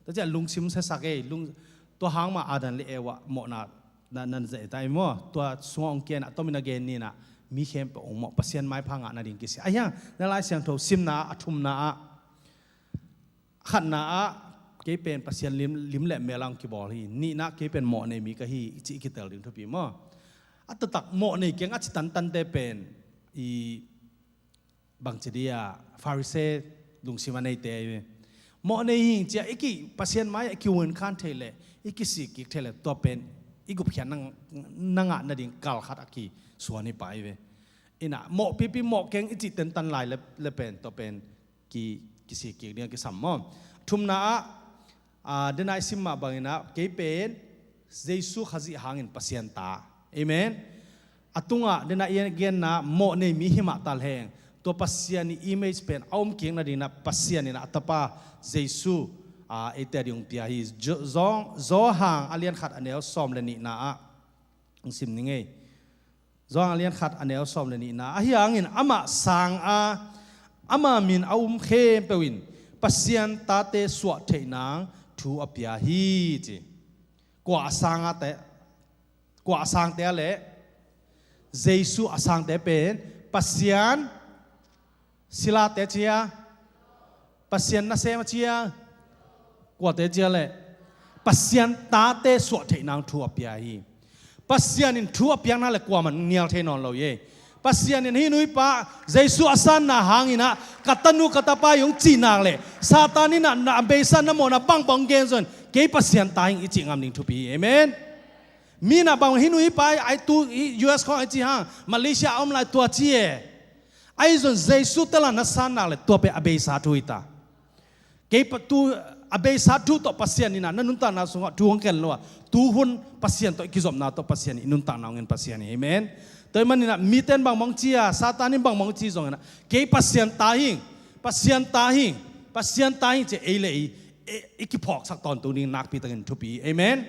Tua ciah lungsim siasak ei, lung, tua hang mah Adam le Eva mawhna na, na zai ta ei maw. Tua sungah hong kian ah tomin a gen ni in ah mi khempeuh hong mawh, Pasian maipha ngah nading kisia. Ahi hang na Lai Siangtho simna ah, a thumna ah, khatna ah kei pen Pasian lim, lim le mel ah hong kibawl hi. Nihna ah kei pen mawh nei mi ka hi cih i kitel ding thupi maw. A taktak mawh nei keng a ci tantante pen i bangci dia Pharisee lungsim a neite ahi ve. Mawh nei hi ing cia i ki Pasian mai-ah i kiunkhan thei leh, i kisik kik thei leh, tua pen i gupkhiatna na ngah nading kal khat a kisuan hi pah ahi ve. In ah mawh pipi mawh keng i cih tentan lai le, le pen tua pen ki, kisik kik ding a kisam maw. Thumna ah, ah, dena i sim mah bangin ah kei pen Jesu Khazih hangin Pasian ta. Amen. A tungah dena i genna mawh nei mi hi mah taleng, tua Pasian i image pen a om kik nading in ah Pasian in ah a tapa Jesu, ah, eite a ding hong pia hi. Jo-, Zong, Johan a lian khat a neu sawm le nihna ah hong sim ning ei. Johan a lian khat a neu sawm le nihna. Ahi hangin amah sang a, ama min a um khempeuh in Pasian tate suah theih nang thu a pia hi ci. Kua a sang a te, kua a sangte a leh? Jesu a sangte pen Pasian silate cia, Pasian nasem a cia, kuate cia leh? Pasian tate suah theih nang thu a pia hi. Pasian in thu a piakna le kuaman nial thei nawn lo hi. Pasian in hih nuipa Jesu a sanna hangin ah ka tanu ka tapa hi hong cih nak leh Satan in ah na beisa na mawhna bangbang gen zon kei Pasian ta hi ing i cih ngam ding thupi hi. Amen. Mi na bang hih nu hih pa ai tu hih U S khawng ai ci hang, Malaysia a om lai tua ci e. Ahi zong Jesu tel a na san nak le tua pen a beisa thu hi ta. Kei pa tu a beisa thu tawh Pasian in ah na nuntakna sungah thu hong khen lo a, tu hun Pasian tawh i kizopna tawh Pasian in i nuntakna hong en Pasian hi. Amen. Tua ahih manin ah mite in bangmah hong ci a, Satan in bangmah hong ci zongin ah kei Pasian ta hing, Pasian ta hing, Pasian ta hing ci ei le ei i, i kiphawksak tawntung ding nakpi takin thupi hi. Amen.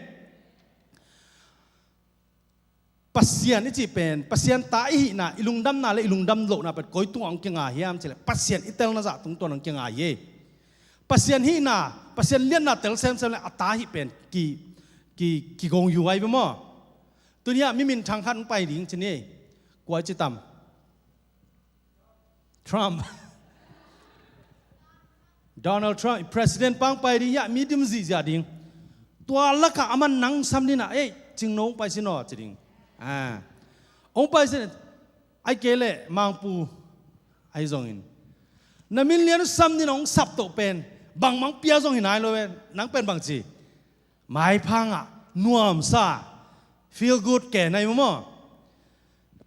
Pasian i cih pen, Pasian ta i hihna, i lungdamna le i lungdam lohna pen koi tungah hong kinga hiam cih leh Pasian i telna zah tungtawn hong kinga hi. Pasian hihna, Pasian liatna tel semsem le a ta hih pen ki, ki, kigong yu ai ve maw? Tuni ah mi minthang khat hong pai ding ci ni. Kua i ci tam? Trump. Donald Trump, president pa hong pai ding, hiah mi dim zihziah ding. Tua lakah aman nang sam ding ah, ei, Cingno hong pai sin aw, ci ding. Ah. Hong pai sin, ai kei leh, Mangpu, ai zongin. Na min lian sam ding ah hong sap toh pen, bangmah hong pia zong hi nai lo pen, nang pen bang ci. Maiphang ah nuamsa, feel good ke nai maw.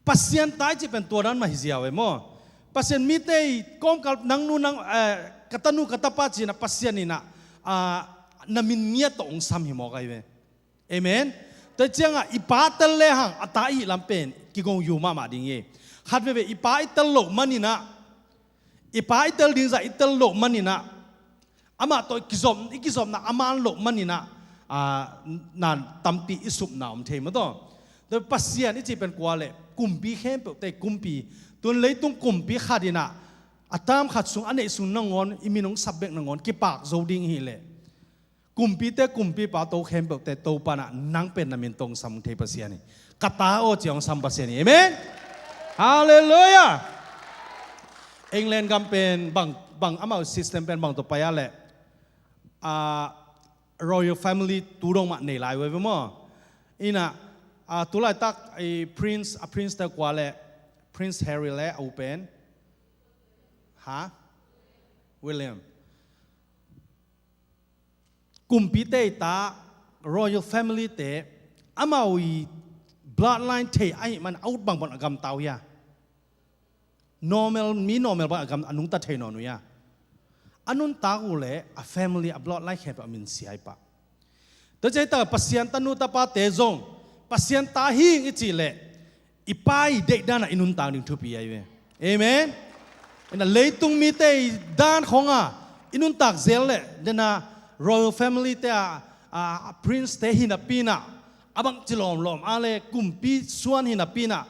Pasian ta i cih pen tua dan mah hi ziau e maw. Pasian mite i kawmkal nang nu nang, eh, ka tanu ka tapa ci-in ah Pasian in ah, ah, na min ngiat tawh hong sam hi mawk ai ve. Amen. Tua ciangah i pa tel le hang a ta i hih lam pen kigong yu mahmah ding hi. Khat veve i pa i tel loh manin ah, i pa i tel ding zah i tel loh manin ah, amah tawh i kizop, i kizopna a man loh manin ah, ah, na tampi i supna om thei maw taw. Tua Pasian i cih pen kua leh kumpi khempeuhte kumpi. Tun leitung kumpi khat in ah a tam khat sung a neih sung nangawn i min hong sap bek nangawn kipak zo ding hi leh kumpite kumpipa to khempeuhte Topa in ah nang pen na min tawh hong sam thei Pasian hi. Ka ta aw ci-a hong sam Pasian hi. Amen. Halleluiah. England gam pen bang, bang amau system pen bang tawh pai a leh, ah, royal family tu dong mah nei lai uh ai ve maw. In ah, ah, tu laitak i prince, a prince te kua leh, Prince Harry leh a u pen, ha, William. Kumpite i ta, royal family te, amau i bloodline thei ahih man a ut bangbang a gamta uh hia? Normal, mi normal bang a gam a nungta thei nawn uh hia? A nuntak uh leh a family, a bloodline khempeuh a min sia hi pah. Tua ciang hi tak Pasian tanu tapate zong Pasian ta hing i cih leh i pa i deihdan ah i nuntak ding thupi ai ve. Amen. In ah leitung mite i dan khawng ah i nuntak zel leh, den a royal family te a, a, a prince te hi napi in ah, a bangci lawmlawm a leh kumpi suan hi napi in ah,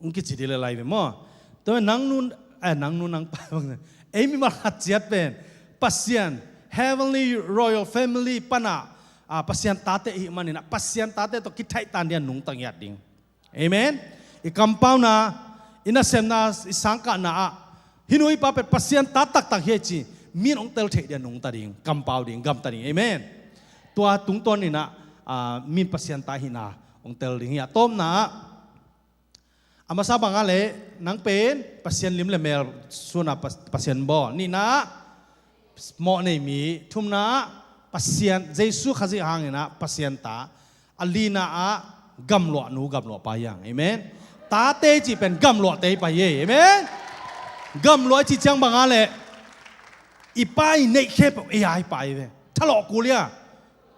hong kici ding leh lai ve maw. Tua nang nu, eh, nang nu nang pa bang, ei mimal khat ciat pen Pasian, heavenly royal family pan ah, ah, Pasian tate i hih manin ah Pasian tate tawh kithaihtan ding a nungta ngiat ding. Amen. I kampauna, i nasemna, i sangkahna ah hih nu hih pa pen Pasian ta taktak hi ci, mi in hong tel theih ding a nungta ding, kampau ding, gamta ding. Amen. Tua tungtawn in ah, ah, mi in Pasian ta hihna hong tel ding hi. A tawpna ah, a masa bang a leh nang pen Pasian lim le mel sun a Pas-, Pasian bawl. Nihna ah, mawh nei mi. Thumna ah, Pasian, Jesu Khazih hangin ah Pasian ta. A lina ah, gamluah nu gamluah pa hi hang. Amen. Tate cih pen gamluahte hi pah hi. Amen. Gamluah i cih ciang bang a leh i pa i neih khempeuh ei a hi pah hi ve. Thalawh kul hia?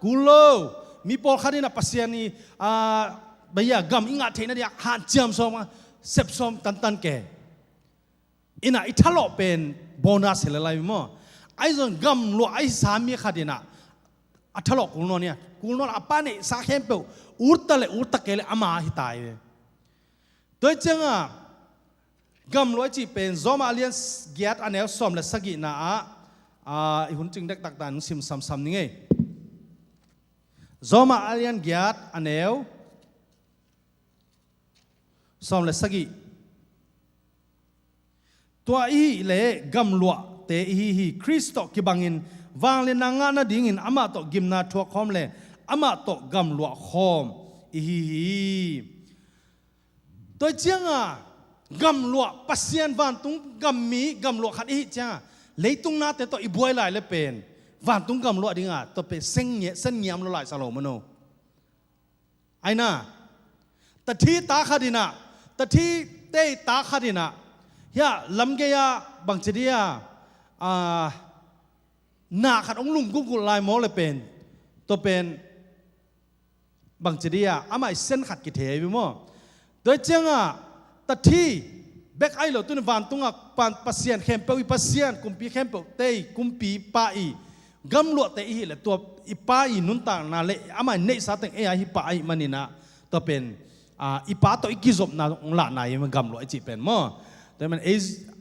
Kul lo. Mi pawlkhat in ah Pasian i, ah, bang hia, gam i ngah theihna ding ah hanciam sawm, sep sawm tantan ke. In ah i thalawh pen bonus hi lel ai maw. Ahi zong gamluah ahi sa mi khat in ah a thalawh kul nawn hia? Kul nawn. A pa neihsa khempeuh ut ta leh ut ta kei leh ama hi ta hi ve. Tua hi ciangah gamluah i cih pen Rom a lian giat a neu sawm le sagihna ah, ah, i hun cing dektak ta in sim samsam ning ei. Rom a lian giat a neu sawm le sagih. Tua i hih leh gamluahte i hi hi. Khrist tawh kibangin vangliatna ngah nadingin amah tawh gimna thuak khawm le amah tawh gamluah khawm i hi hi. Tua hi ciangah gamluah, Pasian vantung gammi gamluah khat i hih ciangah leitung nate tawh i buai lai le pen vantung gamluah dingah tua pen sen ngiam, sen ngiam lo lai sa lo maw no. Aina, tathi ta khat inah, tathi tei ta khat inah, hiah lamgei ah bangci dia, ah, na khat hong lum gulgul lai maw le pen, tua pen bangci dia, amah i sen khat kithei ahi ve maw. Tua hi ciangah tathi bek ahi lo, tuni vantungah Pa, Pasian khempeuh i Pasian, kumpi khempeuh tei kumpipa i gamluahte i hih le tua i Pa i nuntakna le amah i neihsa teng ei a hi pah ahih maninah, tua pen, ah, i Pa tawh i kizopna hong lahna i gamluah i cih pen maw. Tua hi man ei,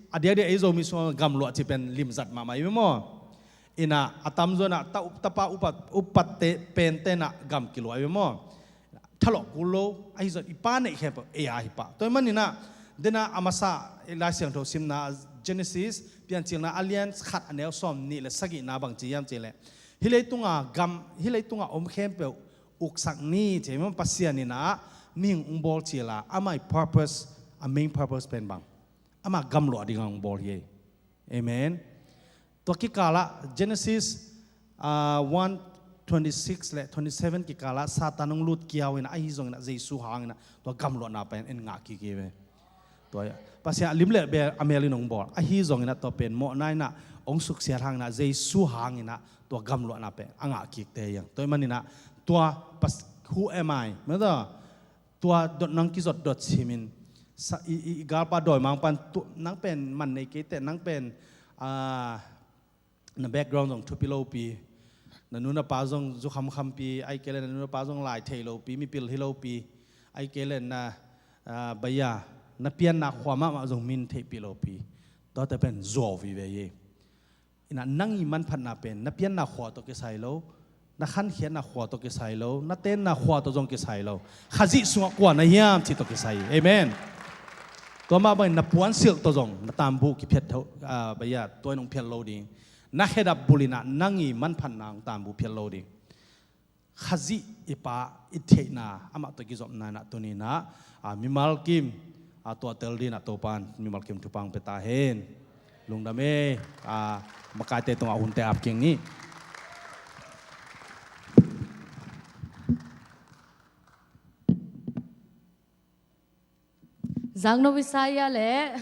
a diakdiak ei Zomi sungah gamluah cih pen limzat mahmah i ve maw. Inah a tamzaw inah ta, tapa upat, upatte pente inah gam kiluah i ve maw. Thalawh kul lo, ahi zong i Pa neih khempeuh ei a hi pah. Tua hi maninah, dena a masa Lai Siangtho simna Genesis, Piancilna a lian khat a neu sawm nih le sagihna bangci hiam cih leh, hih leitunga gam, hih leitunga om khempeuh uksak ni ci, Pasian inah mihing hong bawl cila, amah i purpose, a main purpose pen bang, amah gamluah dingah hong bawl hi. Amen. Tua kikalah Genesis, ah, one twenty-six le twenty-seven kikalah Satan hong lut kiau inah, ahi zongin ah Jesu hangin ah tua gamluahna pen en ngah kik hi ve. Tua Pasian a lim le bel a mel in hong bawl, ahi zongin ah tua pen mawhna inah hong suksiat hangin ah Jesu hangin ah tua gamluahna pen a ngah kikte hi hang. Tua hi maninah tua pas, who am I? Mata tua dot nang kizot dot simin sa, i, i, i galpa dawimang pan tu, nang pen man nei kei teh, nang pen, ah, na background zong thupi lopi, na nu na pa zong zu khamkhampi, ahih kei leh na nu na pa zong lai thei lopi, mipil hi lopi, ahih kei leh na, ah, baya, na pianna khua mahmah zong min theihpih lopi, tuate pen zuau vive hi. Inah nang i manphatna pen na pianna khua tawh kisai lo, na khankhiatna khua tawh kisai lo, na tenna khua tawh zong kisai lo. Khazih sungah kua na hiam cih tawh kisai hi. Amen. Tua mah bangin na puansilh tawh zong na tambu kiphiat tho, ah, baya, tua in hong phiat lo ding. Na khedap bul inah nang i manphatna hong tambu phiat lo ding. Khazih i Pa i theihna, amah tawh kizopna inah tuni inah, ah, mimal kim, ah, tuahtel dinah Topan mimal kim thupha hong pia ta hen. Lungdam e, ah, makaite tungah hunte ap kik ni. Zakno Isaiah le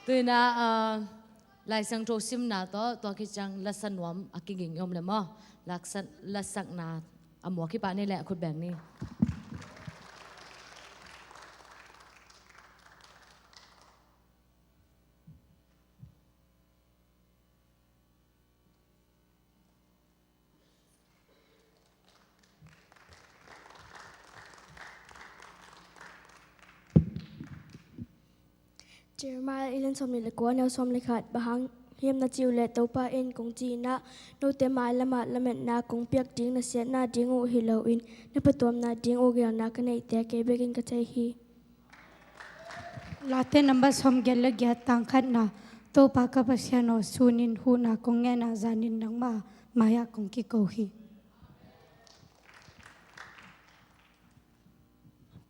tuina, ah, Lai Siangtho simna tawh tua khit ciang lasa nuam a kiging i om le maw? Laksa, lasakna a muak hi pah ni le a khut beng ni. Jeremiah a lian sawm le kua, a neu sawm le khat. Bang hang hiam na cih uh leh Topa in kong ci inah, note mailamah lametna kong piak ding, na siatna ding uh hi loin na phattuamna ding uh geelna ka neihte kei bekin ka thei hi. Late nambat sawmgiat le giat, tang khatna. Topa ka Pasian aw, sunin huhna kong ngen a, zanin nangma mai-ah kong kiko hi.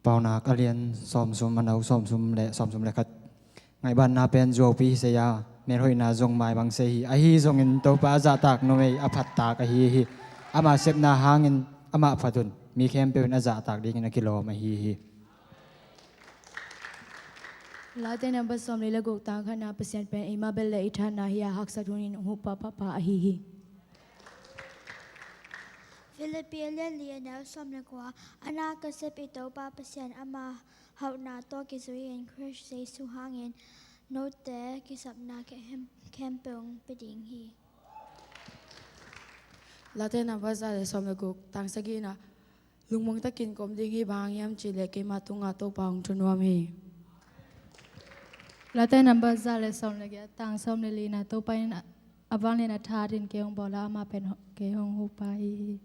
Paunak a lian sawmthum, a neu sawmthum le, sawmthum le khat. Ngaihbanna pen zuaupi hi sei a, melhoihna zong maibang sei hi. Ahi zongin Topa a zahtak numei a phattak ahi hi. Ama sepna hangin amah phat un, mi khempeuh in a zahtak dingin a kilawm ahi hi. Late nambat sawm le guk, tang khatna. Pasian pen eima bel le i thahatna hi a, haksat hunin hong hupa pahpah ahi hi. Philippi a lian li, a neu sawm le kua. A na ka sep i Topa Pasian ama hauhna tawh kizui-in Khrist Jesu hangin note kisapna khem, khempeuh hong pia ding hi. Late nambat za le sawm le guk, tang sagihna. Lungmuang takin ka om ding hi, bang hang hiam cih leh keima tungah Topa hong thunuam hi. Late nambat za le sawm le giat, tang sawm le lina. Topa in a, a vanglian a thahatin kei hong bawl a, amah pen ho, kei hong hupa hi hi.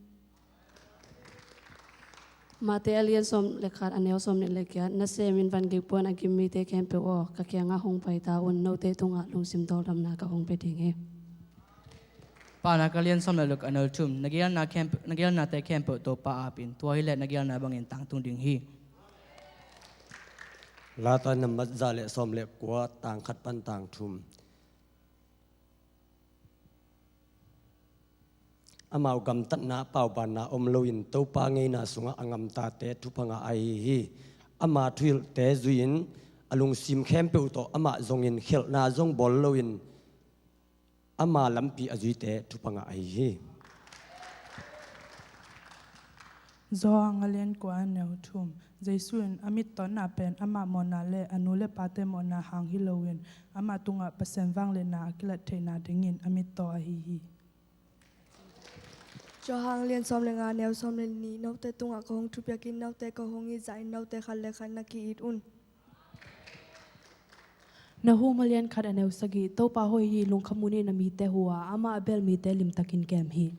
Mate a lian sawm le khat, a neu sawm nih le giat. Nasemin van gik puan a gim mite khempeuh aw, ka kiangah hong pai ta un, note tungah lungsim tawldamna ka hong pia ding hi. Paunak a lian sawm le guk, a neu thum. Na geelna khemp-, na geelnate khempeuh Topa ap in, tua hileh na geelna bangin tangtung ding hi. Late nambat za le sawm le kua, tang khat pan tang thum. Amau gamtatna, paubanna om loin Topa ngeina sungah a ngamtate thupha ngah ahi hi. Ama thuhilhte zui-in a lungsim khempeuh tawh amah zongin khelhna zong bawl loin ama lampi a zuite thupha ngah ahi hi. Johan a lian kua a neu thum. Jesu in a mittawtna pen amah mawhna le a nu le pate mawhna hang hi loin amah tungah Pasian vangliatna a kilat theihna dingin a mittaw ahi hi. Johan lian sawm le nga neu sawm le nih. Note tungah ka hong thupiakin note ka hong it zahin note khat le khat na ki-it un. Nahum a lian khat a neu sagih. Topa hoih hi, lungkham un, na mite hu a, amah a bel mite limtakin kem hi.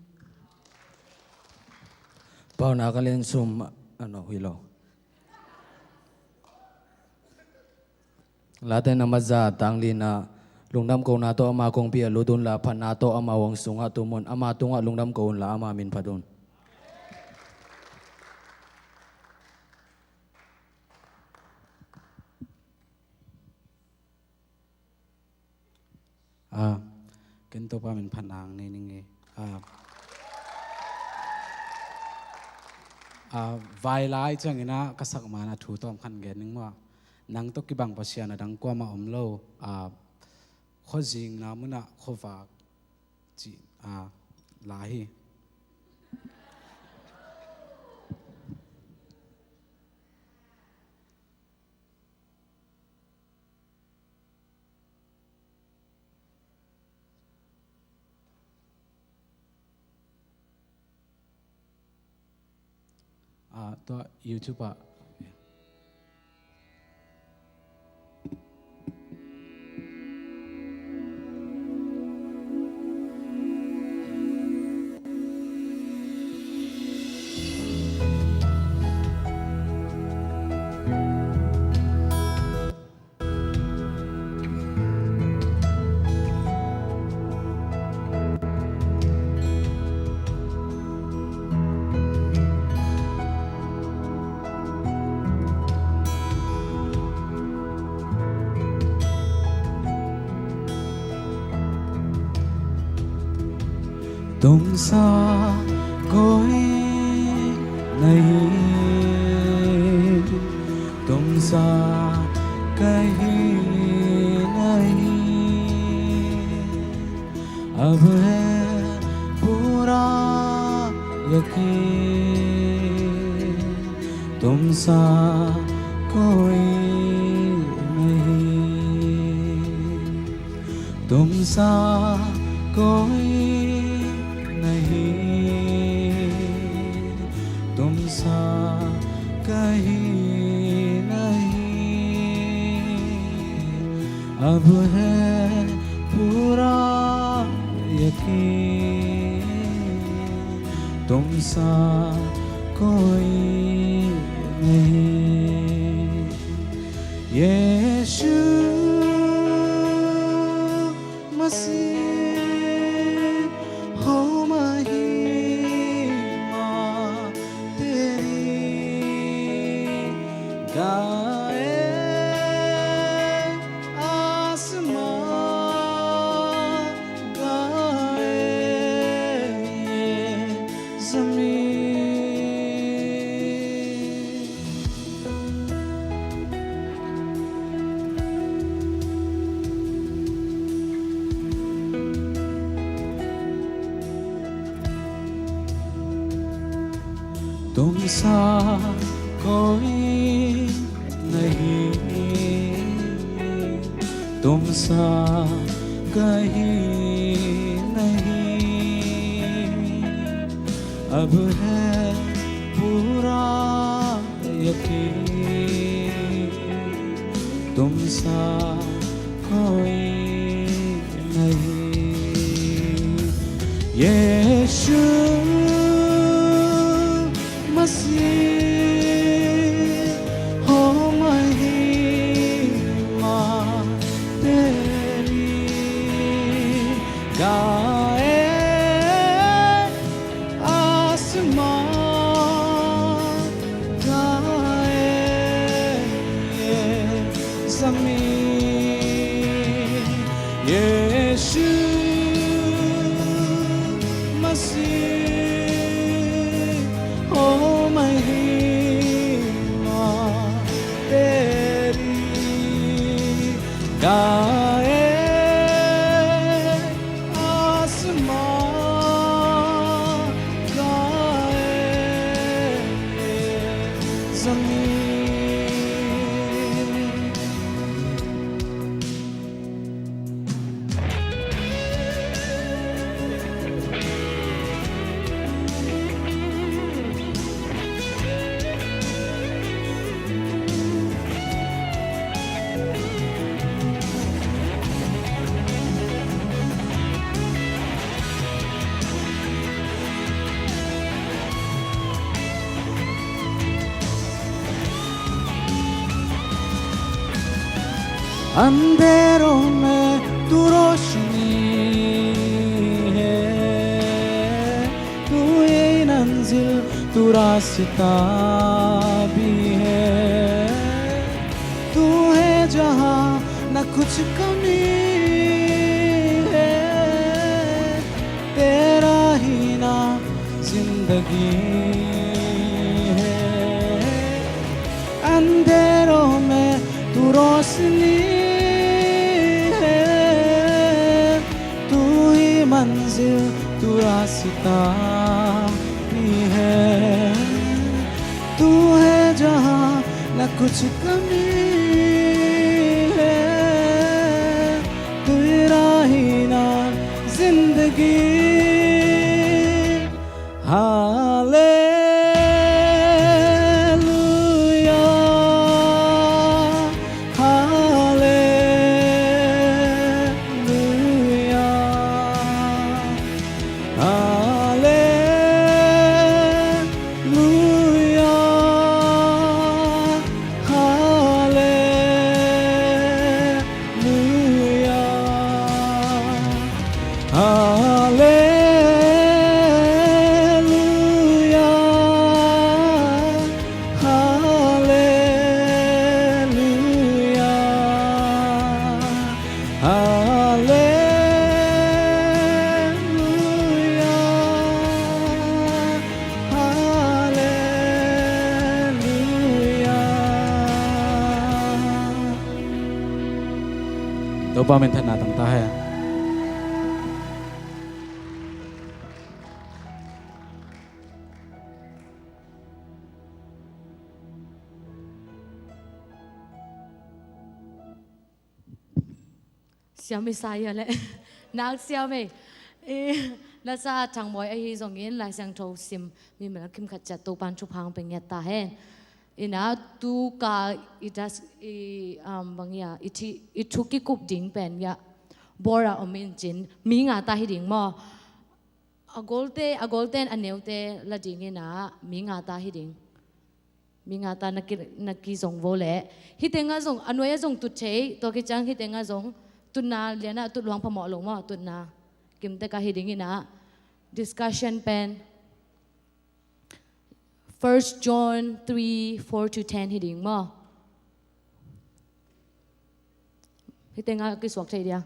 Paunak a lian sum a neu hi lo. Late nambat za, tang lina. Lungdam kohna tawh ama kongpi ah lut unla, phatna tawh ama huang sungah tum un. Ama tungah lungdam ko unla, ama min phat un. Ah, ken Topa min phatna nei ning e. Ah, ah, vailai ciangin ah ka sak man a thu tawm khat gen ning maw. Nang tawh kibang Pasian a dang kuamah om lo. Ah, khuazingna munah khuavak cih, ah, la hi. Ah, tua YouTube ah. Tomsa ko hi na hi, tomsa ka hi na hi. अब है पूरा यकीन, तुमसा कोई नहीं, तुमसा कोई नहीं, तुमसा कहीं नहीं। अब है पूरा यकीन, तुमसा कोई नहीं। यीशु मसीह हो महिमा तेरी गाए आसमां, गाए ये जमीन। तुमसा कोई नहीं, तुमसा कहीं नहीं। अब है पूरा यकीन, तुमसा कोई नहीं। यीशु मसीह हो महिमा तेरी गाए आसमां, गाए ये जमीन। यीशु मसीह अंधेरों में तू रोशनी है, तू ही मंजिल, तू रास्ता भी है। तू है जहाँ, ना कुछ कमी है, तेरा ही नाम जिंदगी है। अंधेरों में तू रोशनी है, तू ही मंजिल, तू रास्ता भी है। तू है जहाँ, ना कुछ कमी है, तेरा ही नाम जिंदगी। Hallelujah, hallelujah, hallelujah, hallelujah. Hallelujah, hallelujah, hallelujah, hallelujah. Topa minthanna tang ta hen. Siam i sa ia le nak siam ei. I, na sa thangmawi ahi zongin Lai Siangtho sim mi mel kim khat ciat Topan thupha hong pe ngiat ta hen. Ina tu ka i das i, um, bang ia i thi, i thu kikup ding pen ia bora om in cin mi nga ta hi ding maw. A golte, a golte in a neute la ding ina mi nga ta hi ding. Mi nga ta na ki, na ki zong vo le. Hi tenga zong, a nuai a zong tut thei, tua ki ciang hi tenga zong, tutna liana tut luang phamawh lo maw, tutna. Kim teka hi ding ina. Discussion pen. First John three, four to ten hi ding maw. Hi tenga kisuak thei dia.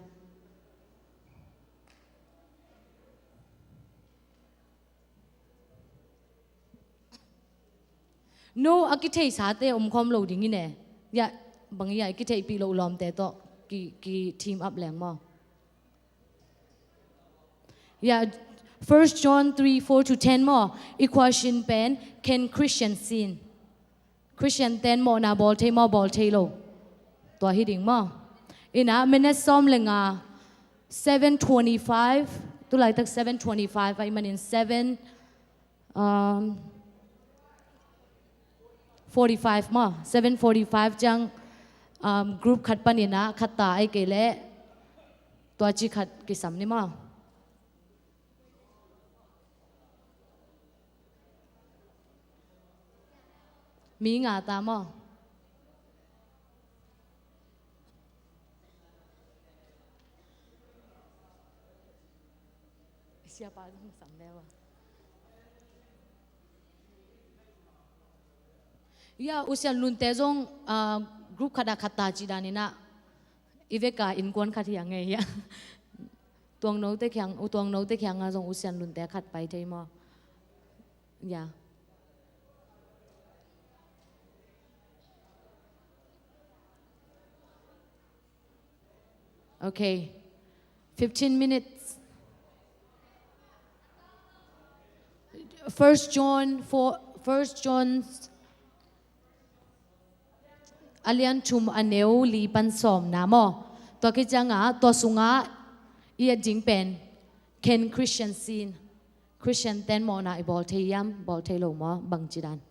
No, a kitheisate om khawm lo ding ine. Ia, bang ia, a kitheihpih lo lawmte tawh ki, ki team up leng maw. Ia, First John three, four to ten maw. I question pen, can Christian sin? Christian ten mawhna bawl thei maw, bawl thei lo? Tua hi ding maw. Ina, minute sawm le nga, seven twenty-five, tu laitak seven twenty-five, ai manin seven, um, forty-five maw, seven forty-five ciang, um, group khat panin a, khat ta ai kei le, tua ci khat kisam ni maw. Mi nga ta maw. Siapa zong sam leu a. Ia, U Sian Lunte zong, ah, group khat a khat ta ci dan ina. I veka innkuan khat hi a ngei ia. Tuangnote kiang, u tuangnote kianga zong U Sian Lunte khat pai thei maw. Ia. Okay. Fifteen minutes. First John four, First John a lian thum a neu li pan sawmna maw. Tua kicianga, tua sunga i et ding pen, can Christian sin? Christian ten mawhna i bawl thei hiam, bawl thei lo maw, bangci dan.